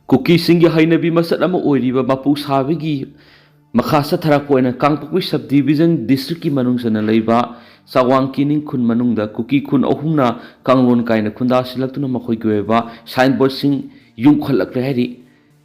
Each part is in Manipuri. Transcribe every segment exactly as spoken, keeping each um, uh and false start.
ꯀꯨꯀꯤꯁꯤꯡꯒꯤ ꯍꯩꯅꯕꯤ ꯃꯆꯠ ꯑꯃ ꯑꯣꯏꯔꯤꯕ ꯃꯄꯨ ꯁꯥꯕꯒꯤ ꯃꯈꯥ ꯆꯠꯊꯔꯛꯄ ꯑꯣꯏꯅ ꯀꯥꯡꯄꯣꯛꯄꯤ sub division district ꯀꯤ ꯃꯅꯨꯡ ꯆꯟꯅ ꯂꯩꯕ ꯆꯥꯋꯥꯡ ꯀꯤꯅꯤꯡ ꯈꯨꯟ ꯃꯅꯨꯡꯗ ꯀꯨꯀꯤ ꯈꯨꯟ ꯑꯍꯨꯝꯅ ꯀꯥꯡꯂꯣꯟ ꯀꯥꯏꯅ ꯈꯨꯟꯗꯥꯁꯤꯜꯂꯛꯇꯨꯅ ꯃꯈꯣꯏꯒꯤ ꯑꯣꯏꯕ signboard ꯁꯤꯡ ꯌꯨꯝꯈꯠꯂꯛꯂꯦ ꯍꯥꯏꯔꯤ꯫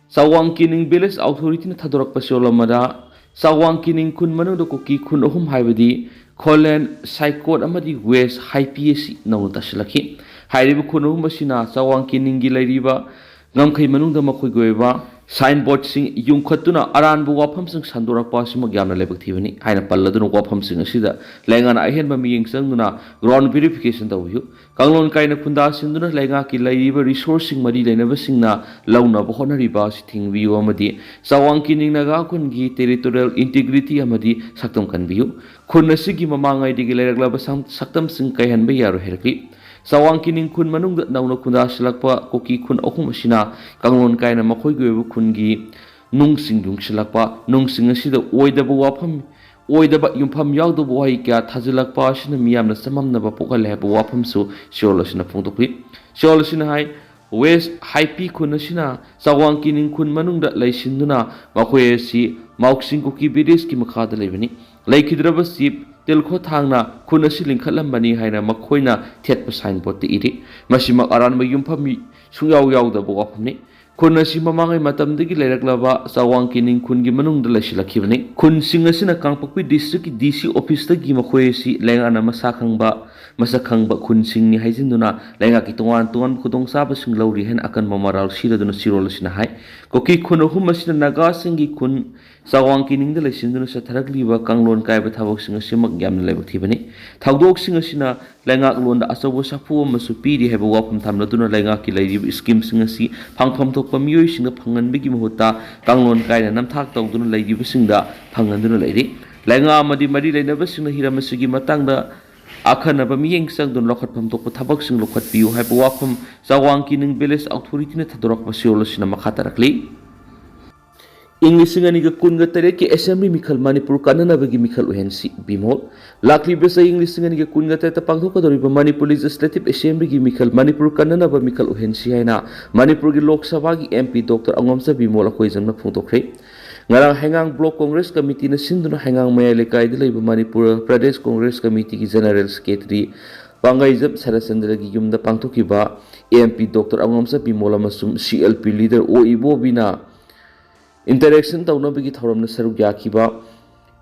ꯆꯥꯋꯥꯡ ꯀꯤꯅꯤꯡ village authority ꯅ ꯊꯥꯗꯣꯔꯛꯄ ꯆꯦꯔꯣꯜ ꯑꯃꯗ, ꯆꯥꯋꯥꯡ ꯀꯤꯅꯤꯡ ꯈꯨꯟ ꯃꯅꯨꯡꯗ ꯀꯨꯀꯤ ꯈꯨꯟ ꯑꯍꯨꯝ ꯍꯥꯏꯕꯗꯤ ꯈꯣꯂꯦꯟ, ꯁꯥꯏꯀꯣꯠ ꯑꯃꯗꯤ ꯋꯦꯁ ꯍꯥꯏꯄꯤ ꯑꯁꯤ ꯅꯧꯅ ꯇꯥꯁꯤꯜꯂꯛꯈꯤ꯫ ꯍꯥꯏꯔꯤꯕ ꯈꯨꯟ ꯑꯍꯨꯝ ꯑꯁꯤꯅ ꯆꯥꯋꯥꯡ ꯀꯤꯅꯤꯡꯒꯤ ꯂꯩꯔꯤꯕ ꯉꯝꯈꯩ ꯃꯅꯨꯡꯗ ꯃꯈꯣꯏꯒꯤ ꯑꯣꯏꯕ signboard ꯁꯤꯡ ꯌꯨꯝꯈꯠꯇꯨꯅ ꯑꯔꯥꯟꯕ ꯋꯥꯐꯝꯁꯤꯡ ꯁꯟꯗꯣꯔꯛꯄ ꯑꯁꯤꯃꯛ ꯌꯥꯝꯅ ꯂꯥꯏꯕꯛ ꯊꯤꯕꯅꯤ ꯍꯥꯏꯅ ꯄꯜꯂꯗꯨꯅ ꯋꯥꯐꯝꯁꯤꯡ ꯑꯁꯤꯗ ꯂꯩꯉꯥꯛꯅ ꯑꯍꯦꯟꯕ ꯃꯤꯠꯌꯦꯡ ꯆꯪꯗꯨꯅ ground verification ꯇꯧꯕꯤꯌꯨ꯫ ꯀꯥꯡꯂꯣꯟ ꯀꯥꯏꯅ ꯈꯨꯟꯗꯥꯁꯤꯟꯗꯨꯅ ꯂꯩꯉꯥꯛꯀꯤ ꯂꯩꯔꯤꯕ resource ꯁꯤꯡ ꯃꯔꯤ ꯂꯩꯅꯕꯁꯤꯡꯅ ꯂꯧꯅꯕ ꯍꯣꯠꯅꯔꯤꯕ ꯑꯁꯤ ꯊꯤꯡꯕꯤꯌꯨ ꯑꯃꯗꯤ ꯆꯥꯋꯥꯡ ꯀꯤꯅꯤꯡ ꯅꯥꯒꯥ ꯈꯨꯟꯒꯤ territorial integrity ꯑꯃꯗꯤ ꯁꯛꯇꯝ ꯀꯟꯕꯤꯌꯨ꯫ ꯈꯨꯟ ꯑꯁꯤꯒꯤ ꯃꯃꯥꯡꯉꯩꯗꯒꯤ ꯂꯩꯔꯛꯂꯕ ꯁꯛ-, ꯁꯛꯇꯝꯁꯤꯡ ꯀꯥꯏꯍꯟꯕ ꯌꯥꯔꯣꯏ ꯍꯥꯏꯔꯛꯂꯤ꯫ ꯆꯥꯋꯥꯡ ꯀꯤꯅꯤꯡ ꯈꯨꯟ ꯃꯅꯨꯡꯗ ꯅꯧꯅ ꯈꯨꯟꯗꯥꯁꯤꯜꯂꯛꯄ ꯀꯨꯀꯤ ꯈꯨꯟ ꯑꯍꯨꯝ ꯑꯁꯤꯅ ꯀꯥꯡꯂꯣꯟ ꯀꯥꯏꯅ ꯃꯈꯣꯏꯒꯤ ꯑꯣꯏꯕ ꯈꯨꯟꯒꯤ ꯅꯨꯡꯁꯤꯡ ꯌꯨꯡꯁꯤꯜꯂꯛꯄ, ꯅꯨꯡꯁꯤꯡ ꯑꯁꯤꯗ ꯑꯣꯏꯗꯕ ꯋꯥꯐꯝ, ꯑꯣꯏꯗꯕ ꯌꯨꯝꯐꯝ ꯌꯥꯎꯗꯕ ꯋꯥꯍꯩ ꯀꯌꯥ ꯊꯥꯖꯤꯜꯂꯛꯄ ꯑꯁꯤꯅ ꯃꯤꯌꯥꯝꯅ ꯆꯃꯝꯅꯕ ꯄꯣꯛꯍꯜꯂꯦ ꯍꯥꯏꯕ ꯋꯥꯐꯝꯁꯨ ꯆꯦꯔꯣꯜ ꯑꯁꯤꯅ ꯐꯣꯡꯗꯣꯛꯂꯤ꯫ ꯆꯦꯔꯣꯜ ꯑꯁꯤꯅ ꯍꯥꯏ, ꯋꯦꯁ ꯍꯥꯏꯄꯤ ꯈꯨꯟ ꯑꯁꯤꯅ ꯆꯥꯋꯥꯡ ꯀꯤꯅꯤꯡ ꯈꯨꯟ ꯃꯅꯨꯡꯗ ꯂꯩꯁꯤꯟꯗꯨꯅ ꯃꯈꯣꯏ ꯑꯁꯤ ꯃꯥꯎꯁꯤꯡ ꯀꯨꯀꯤ village ꯀꯤ ꯃꯈꯥꯗ ꯂꯩꯕꯅꯤ꯫ ꯂꯩꯈꯤꯗ꯭ꯔꯕ chief ꯇꯤꯜꯈꯣ ꯊꯥꯡꯅ ꯈꯨꯟ ꯑꯁꯤ ꯂꯤꯡꯈꯠꯂꯝꯕꯅꯤ ꯍꯥꯏꯅ ꯃꯈꯣꯏꯅ ꯊꯦꯠꯄ signboard ꯇ ꯏꯔꯤ꯫ ꯃꯁꯤꯃꯛ ꯑꯔꯥꯟꯕ ꯌꯨꯝꯐꯝ ꯁꯨꯡꯌꯥꯎ ꯌꯥꯎꯗꯕ ꯋꯥꯐꯝꯅꯤ꯫ ꯈꯨꯟ ꯑꯁꯤ ꯃꯃꯥꯡꯉꯩ ꯃꯇꯝꯗꯒꯤ ꯂꯩꯔꯛꯂꯕ ꯆꯥꯋꯥꯡ ꯀꯤꯅꯤꯡ ꯈꯨꯟꯒꯤ ꯃꯅꯨꯡꯗ ꯂꯩꯁꯤꯜꯂꯛꯈꯤꯕꯅꯤ꯫ ꯈꯨꯟꯁꯤꯡ ꯑꯁꯤꯅ ꯀꯥꯡꯄꯣꯛꯄꯤ district ꯀꯤ D C office ꯇꯒꯤ ꯃꯈꯣꯏ ꯑꯁꯤ ꯂꯩꯉꯥꯛꯅ ꯃꯁꯥ ꯈꯪꯕ, ꯃꯁꯛ ꯈꯪꯕ ꯈꯨꯟꯁꯤꯡꯅꯤ ꯍꯥꯏꯖꯤꯟꯗꯨꯅ ꯂꯩꯉꯥꯛꯀꯤ ꯇꯣꯉꯥꯟ ꯇꯣꯉꯥꯟꯕ ꯈꯨꯗꯣꯡꯆꯥꯕꯁꯤꯡ ꯂꯧꯔꯤ ꯍꯥꯏꯅ ꯑꯀꯟꯕ ꯃꯔꯥꯜ ꯁꯤꯔꯗꯨꯅ ꯆꯦꯔꯣꯜ ꯑꯁꯤꯅ ꯍꯥꯏ꯫ ꯀꯨꯀꯤ ꯈꯨꯟ ꯑꯍꯨꯝ ꯑꯁꯤꯅ ꯅꯥꯒꯥꯁꯤꯡꯒꯤ ꯈꯨꯟ ꯆꯥꯋꯥꯡ ꯀꯤꯅꯤꯡꯗ ꯂꯩꯁꯤꯟꯗꯨꯅ ꯆꯠꯊꯔꯛꯂꯤꯕ ꯀꯥꯡꯂꯣꯟ ꯀꯥꯏꯕ ꯊꯕꯛꯁꯤꯡ ꯑꯁꯤꯃꯛ ꯌꯥꯝꯅ ꯂꯥꯏꯕꯛ ꯊꯤꯕꯅꯤ꯫ ꯊꯧꯗꯣꯛꯁꯤꯡ ꯑꯁꯤꯅ ꯂꯩꯉꯥꯛꯂꯣꯟꯗ ꯑꯆꯧꯕ ꯁꯥꯐꯨ ꯑꯃꯁꯨ ꯄꯤꯔꯤ ꯍꯥꯏꯕ ꯋꯥꯐꯝ ꯊꯝꯂꯗꯨꯅ ꯂꯩꯉꯥꯛꯀꯤ ꯂꯩꯔꯤꯕ scheme ꯁꯤꯡ ꯑꯁꯤ ꯐꯪꯐꯝ ꯊꯣꯛꯄ ꯃꯤꯑꯣꯏꯁꯤꯡꯗ ꯐꯪꯍꯟꯕꯒꯤ ꯃꯍꯨꯠꯇ ꯀꯥꯡꯂꯣꯟ ꯀꯥꯏꯅ ꯅꯝꯊꯥꯛ ꯇꯧꯗꯨꯅ ꯂꯩꯔꯤꯕꯁꯤꯡꯗ ꯐꯪꯍꯟꯗꯨꯅ ꯂꯩꯔꯤ꯫ ꯂꯩꯉꯥꯛ ꯑꯃꯗꯤ ꯃꯔꯤ ꯂꯩꯅꯕꯁꯤꯡꯅ ꯍꯤꯔꯝ ꯑꯁꯤꯒꯤ ꯃꯇꯥꯡꯗ ꯑꯈꯟꯅꯕ ꯃꯤꯠꯌꯦꯡ ꯆꯪꯗꯨꯅ ꯂꯧꯈꯠꯐꯝ ꯊꯣꯛꯄ ꯊꯕꯛꯁꯤꯡ ꯂꯧꯈꯠꯄꯤꯌꯨ ꯍꯥꯏꯕ ꯋꯥꯐꯝ ꯆꯥꯋꯥꯡ ꯀꯤꯅꯤꯡ village authority ꯅ ꯊꯥꯗꯣꯔꯛꯄ ꯆꯦꯔꯣꯜ ꯑꯁꯤꯅ ꯃꯈꯥ ꯇꯥꯔꯛꯂꯤ꯫ ꯏꯪ ꯂꯤꯁꯤꯡ ꯑꯅꯤꯒ ꯀꯨꯟꯒ ꯇꯔꯦꯠꯀꯤ ꯑꯦꯁꯦꯝꯕ꯭ꯂꯤ ꯃꯤꯈꯜ ꯃꯅꯤꯄꯨꯔ ꯀꯟꯅꯅꯕꯒꯤ ꯃꯤꯈꯜ ꯑꯣꯏꯍꯟꯁꯤ, ꯕꯤꯃꯣꯜ꯫ ꯂꯥꯛꯂꯤꯕ ꯆꯍꯤ ꯏꯪ ꯂꯤꯁꯤꯡ ꯑꯅꯤꯒ ꯀꯨꯟꯒ ꯇꯔꯦꯠꯇ ꯄꯥꯡꯊꯣꯛꯀꯗꯧꯔꯤꯕ ꯃꯅꯤꯄꯨꯔ ꯂꯦꯖꯤꯁꯂꯦꯇꯤꯚ ꯑꯦꯁꯦꯝꯕ꯭ꯂꯤꯒꯤ ꯃꯤꯈꯜ ꯃꯅꯤꯄꯨꯔ ꯀꯟꯅꯅꯕ ꯃꯤꯈꯜ ꯑꯣꯏꯍꯟꯁꯤ ꯍꯥꯏꯅ ꯃꯅꯤꯄꯨꯔꯒꯤ ꯂꯣꯛ ꯁꯚꯥꯒꯤ ꯑꯦꯝ ꯄꯤ ꯗꯣꯛꯇꯔ ꯑꯉꯣꯝꯆꯥ ꯕꯤꯃꯣꯜ ꯑꯀꯣꯏꯖꯝꯅ ꯐꯣꯡꯗꯣꯛꯈ꯭ꯔꯦ꯫ ꯉꯔꯥꯡ ꯍꯩꯉꯥꯡ ꯕ꯭ꯂꯣꯛ ꯀꯣꯡꯒ꯭ꯔꯦꯁ ꯀꯃꯤꯇꯤꯅ ꯁꯤꯟꯗꯨꯅ ꯍꯩꯉꯥꯡ ꯃꯌꯥꯏ ꯂꯩꯀꯥꯏꯗ ꯂꯩꯕ ꯃꯅꯤꯄꯨꯔ ꯄ꯭ꯔꯗꯦꯁ ꯀꯣꯡꯒ꯭ꯔꯦꯁ ꯀꯃꯤꯇꯤꯒꯤ ꯖꯦꯅꯔꯦꯜ ꯁꯦꯀ꯭ꯔꯦꯇꯔꯤ ꯄꯥꯡꯒꯩꯖꯝ ꯁꯔꯠꯆꯟꯗ꯭ꯔꯒꯤ ꯌꯨꯝꯗ ꯄꯥꯡꯊꯣꯛꯈꯤꯕ ꯑꯦꯝ ꯄꯤ ꯗꯣꯛꯇꯔ ꯑꯉꯣꯝꯆꯥ ꯕꯤꯃꯣꯜ ꯑꯃꯁꯨꯡ ꯁꯤ ꯑꯦꯜ ꯄꯤ ꯂꯤꯗꯔ ꯑꯣ ꯏꯕꯣꯕꯤꯅ ꯏꯟꯇꯔꯦꯛꯁꯟ ꯇꯧꯅꯕꯒꯤ ꯊꯧꯔꯝꯗ ꯁꯔꯨꯛ ꯌꯥꯈꯤꯕ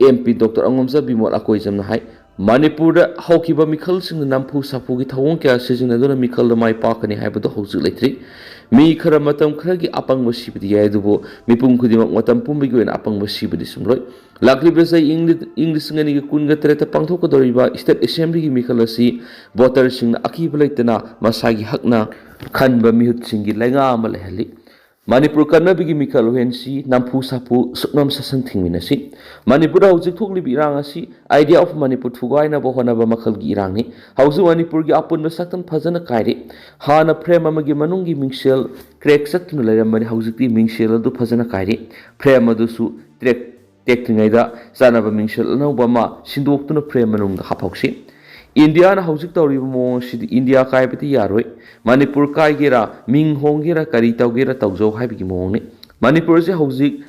ꯑꯦꯝ ꯄꯤ ꯗꯣꯛꯇꯔ ꯑꯉꯣꯝꯆꯥ ꯕꯤꯃꯣꯜ ꯑꯀꯣꯏꯖꯝꯅ ꯍꯥꯏ, ꯃꯅꯤꯄꯨꯔꯗ ꯍꯧꯈꯤꯕ ꯃꯤꯈꯜꯁꯤꯡꯅ ꯅꯝꯐꯨ ꯁꯥꯐꯨꯒꯤ ꯊꯧꯑꯣꯡ ꯀꯌꯥ ꯁꯤꯖꯤꯟꯅꯗꯨꯅ ꯃꯤꯈꯜꯗ ꯃꯥꯏ ꯄꯥꯛꯀꯅꯤ ꯍꯥꯏꯕꯗꯨ ꯍꯧꯖꯤꯛ ꯂꯩꯇ꯭ꯔꯤ꯫ ꯃꯤ ꯈꯔ ꯃꯇꯝ ꯈꯔꯒꯤ ꯑꯄꯪꯕ ꯁꯤꯕꯗꯤ ꯌꯥꯏ, ꯑꯗꯨꯕꯨ ꯃꯤꯄꯨꯝ ꯈꯨꯗꯤꯡꯃꯛ ꯃꯇꯝ ꯄꯨꯝꯕꯒꯤ ꯑꯣꯏꯅ ꯑꯄꯪꯕ ꯁꯤꯕꯗꯤ ꯆꯨꯝꯂꯣꯏ꯫ ꯂꯥꯛꯂꯤꯕ ꯆꯍꯤ ꯏꯪ ꯂꯤ-, ꯏꯪ ꯂꯤꯁꯤꯡ ꯑꯅꯤꯒ ꯀꯨꯟꯒ ꯇꯔꯦꯠꯇ ꯄꯥꯡꯊꯣꯛꯀꯗꯧꯔꯤꯕ ꯁ꯭ꯇꯦꯠ ꯑꯦꯁꯦꯝꯕ꯭ꯂꯤꯒꯤ ꯃꯤꯈꯜ ꯑꯁꯤ ꯚꯣꯇꯔꯁꯤꯡꯅ ꯑꯀꯤꯕ ꯂꯩꯇꯅ ꯃꯁꯥꯒꯤ ꯍꯛꯅ ꯈꯟꯕ ꯃꯤꯍꯨꯠꯁꯤꯡꯒꯤ ꯂꯩꯉꯥꯛ ꯑꯃ ꯂꯩꯍꯜꯂꯤ꯫ ꯃꯅꯤꯄꯨꯔ ꯀꯟꯅꯕꯒꯤ ꯃꯤꯈꯜ ꯑꯣꯏꯍꯟꯁꯤ, ꯅꯝꯐꯨ ꯁꯥꯐꯨ ꯁꯨꯞꯅꯝ ꯁꯥꯁꯟ ꯊꯤꯡꯃꯤꯟꯅꯁꯤ꯫ ꯃꯅꯤꯄꯨꯔꯗ ꯍꯧꯖꯤꯛ ꯊꯣꯛꯂꯤꯕ ꯏꯔꯥꯡ ꯑꯁꯤ idea of ꯃꯅꯤꯄꯨꯔ ꯊꯨꯒꯥꯏꯅꯕ ꯍꯣꯠꯅꯕ ꯃꯈꯜꯒꯤ ꯏꯔꯥꯡꯅꯤ꯫ ꯍꯧꯖꯤꯛ ꯃꯅꯤꯄꯨꯔꯒꯤ ꯑꯄꯨꯟꯕ ꯁꯛꯇꯝ ꯐꯖꯅ ꯀꯥꯏꯔꯦ꯫ ꯍꯥꯟꯅ ꯐ꯭ꯔꯦꯝ ꯑꯃꯒꯤ ꯃꯅꯨꯡꯒꯤ ꯃꯤꯡꯁꯦꯜ ꯀ꯭ꯔꯦꯛ ꯆꯠꯇꯨꯅ ꯂꯩꯔꯝꯕꯅꯤ, ꯍꯧꯖꯤꯛꯇꯤ ꯃꯤꯡꯁꯦꯜ ꯑꯗꯨ ꯐꯖꯅ ꯀꯥꯏꯔꯦ꯫ ꯐ꯭ꯔꯦꯝ ꯑꯗꯨꯁꯨ ꯇꯦꯛ-, ꯇꯦꯛꯇ꯭ꯔꯤꯉꯩꯗ ꯆꯥꯅꯕ ꯃꯤꯡꯁꯦꯜ ꯑꯅꯧꯕ ꯑꯃ ꯁꯤꯟꯗꯣꯛꯇꯨꯅ ꯐ꯭ꯔꯦꯝ ꯃꯅꯨꯡꯗ ꯍꯥꯞꯍꯧꯁꯤ꯫ ꯏꯟꯗꯤꯌꯥꯅ ꯍꯧꯖꯤꯛ ꯇꯧꯔꯤꯕ ꯃꯑꯣꯡ ꯑꯁꯤꯗꯤ ꯏꯟꯗꯤꯌꯥ ꯀꯥꯏꯕꯗꯤ ꯌꯥꯔꯣꯏ꯫ ꯃꯅꯤꯄꯨꯔ ꯀꯥꯏꯒꯦꯔꯥ, ꯃꯤꯡ ꯍꯣꯡꯒꯦꯔꯥ, ꯀꯔꯤ ꯇꯧꯒꯦꯔꯥ ꯇꯧꯖꯧ ꯍꯥꯏꯕꯒꯤ ꯃꯑꯣꯡꯅꯤ꯫ ꯃꯅꯤꯄꯨꯔꯁꯦ ꯍꯧꯖꯤꯛ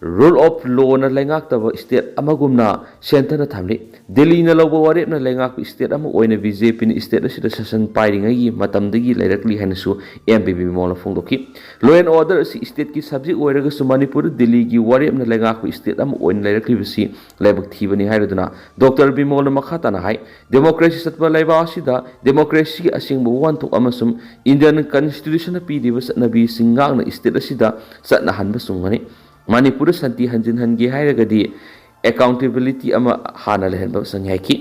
rule of lawꯅ ꯂꯩꯉꯥꯛꯇꯕ state ꯑꯃꯒꯨꯝꯅ centreꯅ ꯊꯝꯂꯤ꯫ ꯗꯤꯜꯂꯤꯅ ꯂꯧꯕ ꯋꯥꯔꯦꯞꯅ ꯂꯩꯉꯥꯛꯄ state ꯑꯃ ꯑꯣꯏꯅ BJPꯅ state ꯑꯁꯤꯗ ꯁꯥꯁꯟ ꯄꯥꯏꯔꯤꯉꯩꯒꯤ ꯃꯇꯝꯗꯒꯤ ꯂꯩꯔꯛꯂꯤ ꯍꯥꯏꯅꯁꯨ ꯑꯦꯝ ꯄꯤ ꯕꯤꯃꯣꯜꯅ ꯐꯣꯡꯗꯣꯛꯈꯤ꯫ Law and order ꯑꯁꯤ stateꯀꯤ subject ꯑꯣꯏꯔꯒꯁꯨ ꯃꯅꯤꯄꯨꯔꯗ ꯗꯤꯜꯂꯤꯒꯤ ꯋꯥꯔꯦꯞꯅ ꯂꯩꯉꯥꯛꯄ state ꯑꯃ ꯑꯣꯏꯅ ꯂꯩꯔꯛꯂꯤꯕꯁꯤ ꯂꯥꯏꯕꯛ ꯊꯤꯕꯅꯤ ꯍꯥꯏꯔꯗꯨꯅ ꯗꯣꯛꯇꯔ ꯕꯤꯃꯣꯜꯅ ꯃꯈꯥ ꯇꯥꯅ ꯍꯥꯏ, democracy ꯆꯠꯄ ꯂꯩꯕꯥꯛ ꯑꯁꯤꯗ democracyꯒꯤ ꯑꯁꯦꯡꯕ ꯋꯥꯍꯟꯊꯣꯛ ꯑꯃꯁꯨꯡ Indian Constitutionꯅ ꯄꯤꯔꯤꯕ ꯆꯠꯅꯕꯤꯁꯤꯡ ꯉꯥꯛꯅ state ꯑꯁꯤꯗ ꯆꯠꯅꯍꯟꯕ ꯆꯨꯝꯒꯅꯤ꯫ ꯃꯅꯤꯄꯨꯔꯗ ꯁꯥꯟꯇꯤ ꯍꯟꯖꯤꯟꯍꯟꯒꯦ ꯍꯥꯏꯔꯒꯗꯤ accountability ꯑꯃ ꯍꯥꯟꯅ ꯂꯩꯍꯟꯕ ꯆꯪꯏ ꯍꯥꯏꯈꯤ꯫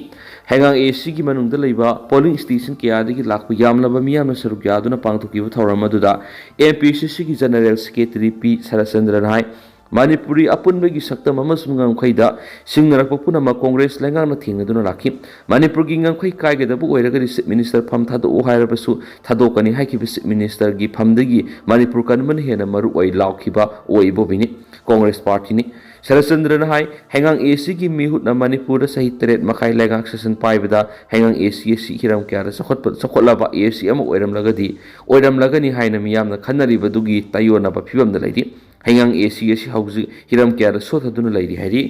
ꯍꯩꯉꯥꯡ ACꯒꯤ ꯃꯅꯨꯡꯗ ꯂꯩꯕ polling station ꯀꯌꯥꯗꯒꯤ ꯂꯥꯛꯄ ꯌꯥꯝꯂꯕ ꯃꯤꯌꯥꯝꯅ ꯁꯔꯨꯛ ꯌꯥꯗꯨꯅ ꯄꯥꯡꯊꯣꯛꯈꯤꯕ ꯊꯧꯔꯝ ꯑꯗꯨꯗ MPCCꯒꯤ General Secretary ꯄꯤ ꯁꯔꯠꯆꯟꯗ꯭ꯔꯅ ꯍꯥꯏ, ꯃꯅꯤꯄꯨꯔꯤ ꯑꯄꯨꯟꯕꯒꯤ ꯁꯛꯇꯝ ꯑꯃꯁꯨꯡ ꯉꯝꯈꯩꯗ ꯁꯤꯡꯅꯔꯛꯄ ꯄꯨꯝꯅꯃꯛ ꯀꯣꯡꯒ꯭ꯔꯦꯁ ꯂꯩꯉꯥꯛꯅ ꯊꯦꯡꯅꯗꯨꯅ ꯂꯥꯛꯈꯤ꯫ ꯃꯅꯤꯄꯨꯔꯒꯤ ꯉꯝꯈꯩ ꯀꯥꯏꯒꯗꯕ ꯑꯣꯏꯔꯒꯗꯤ ꯆꯤꯐ ꯃꯤꯅꯤꯁꯇꯔ ꯐꯝ ꯊꯥꯗꯣꯛꯎ ꯍꯥꯏꯔꯕꯁꯨ ꯊꯥꯗꯣꯛꯀꯅꯤ ꯍꯥꯏꯈꯤꯕ ꯆꯤꯐ ꯃꯤꯅꯤꯁꯇꯔꯒꯤ ꯐꯝꯗꯒꯤ ꯃꯅꯤꯄꯨꯔ ꯀꯟꯕꯅ ꯍꯦꯟꯅ ꯃꯔꯨ ꯑꯣꯏ ꯂꯥꯎꯈꯤꯕ ꯑꯣꯏ ꯕꯣꯕꯤꯅꯤ꯫ ꯀꯣꯡꯒ꯭ꯔꯦꯁ ꯄꯥꯔꯇꯤꯅꯤ꯫ ꯁꯔꯠꯆꯟꯗ꯭ꯔꯅ ꯍꯥꯏ, ꯍꯩꯉꯥꯡ ꯑꯦ ꯁꯤꯒꯤ ꯃꯤꯍꯨꯠꯅ ꯃꯅꯤꯄꯨꯔꯗ ꯆꯍꯤ ꯇꯔꯦꯠ ꯃꯈꯥꯏ ꯂꯩꯉꯥꯛ ꯁꯥꯁꯟ ꯄꯥꯏꯕꯗ ꯍꯩꯉꯥꯡ ꯑꯦ ꯁꯤ ꯑꯁꯤ ꯍꯤꯔꯝ ꯀꯌꯥꯗ ꯆꯥꯎꯈꯠꯄ, ꯆꯥꯎꯈꯠꯂꯕ ꯑꯦ ꯁꯤ ꯑꯃ ꯑꯣꯏꯔꯝꯂꯒꯗꯤ, ꯑꯣꯏꯔꯝꯂꯒꯅꯤ ꯍꯥꯏꯅ ꯃꯤꯌꯥꯝꯅ ꯈꯟꯅꯔꯤꯕꯗꯨꯒꯤ ꯇꯥꯏꯌꯣꯟꯅꯕ ꯐꯤꯕꯝꯗ ꯂꯩꯔꯤ꯫ ꯍꯩꯉꯥꯡ ꯑꯦ ꯁꯤ ꯑꯁꯤ ꯍꯧꯖꯤꯛ ꯍꯤꯔꯝ ꯀꯌꯥꯗ ꯁꯣꯊꯗꯨꯅ ꯂꯩꯔꯤ ꯍꯥꯏꯔꯤ꯫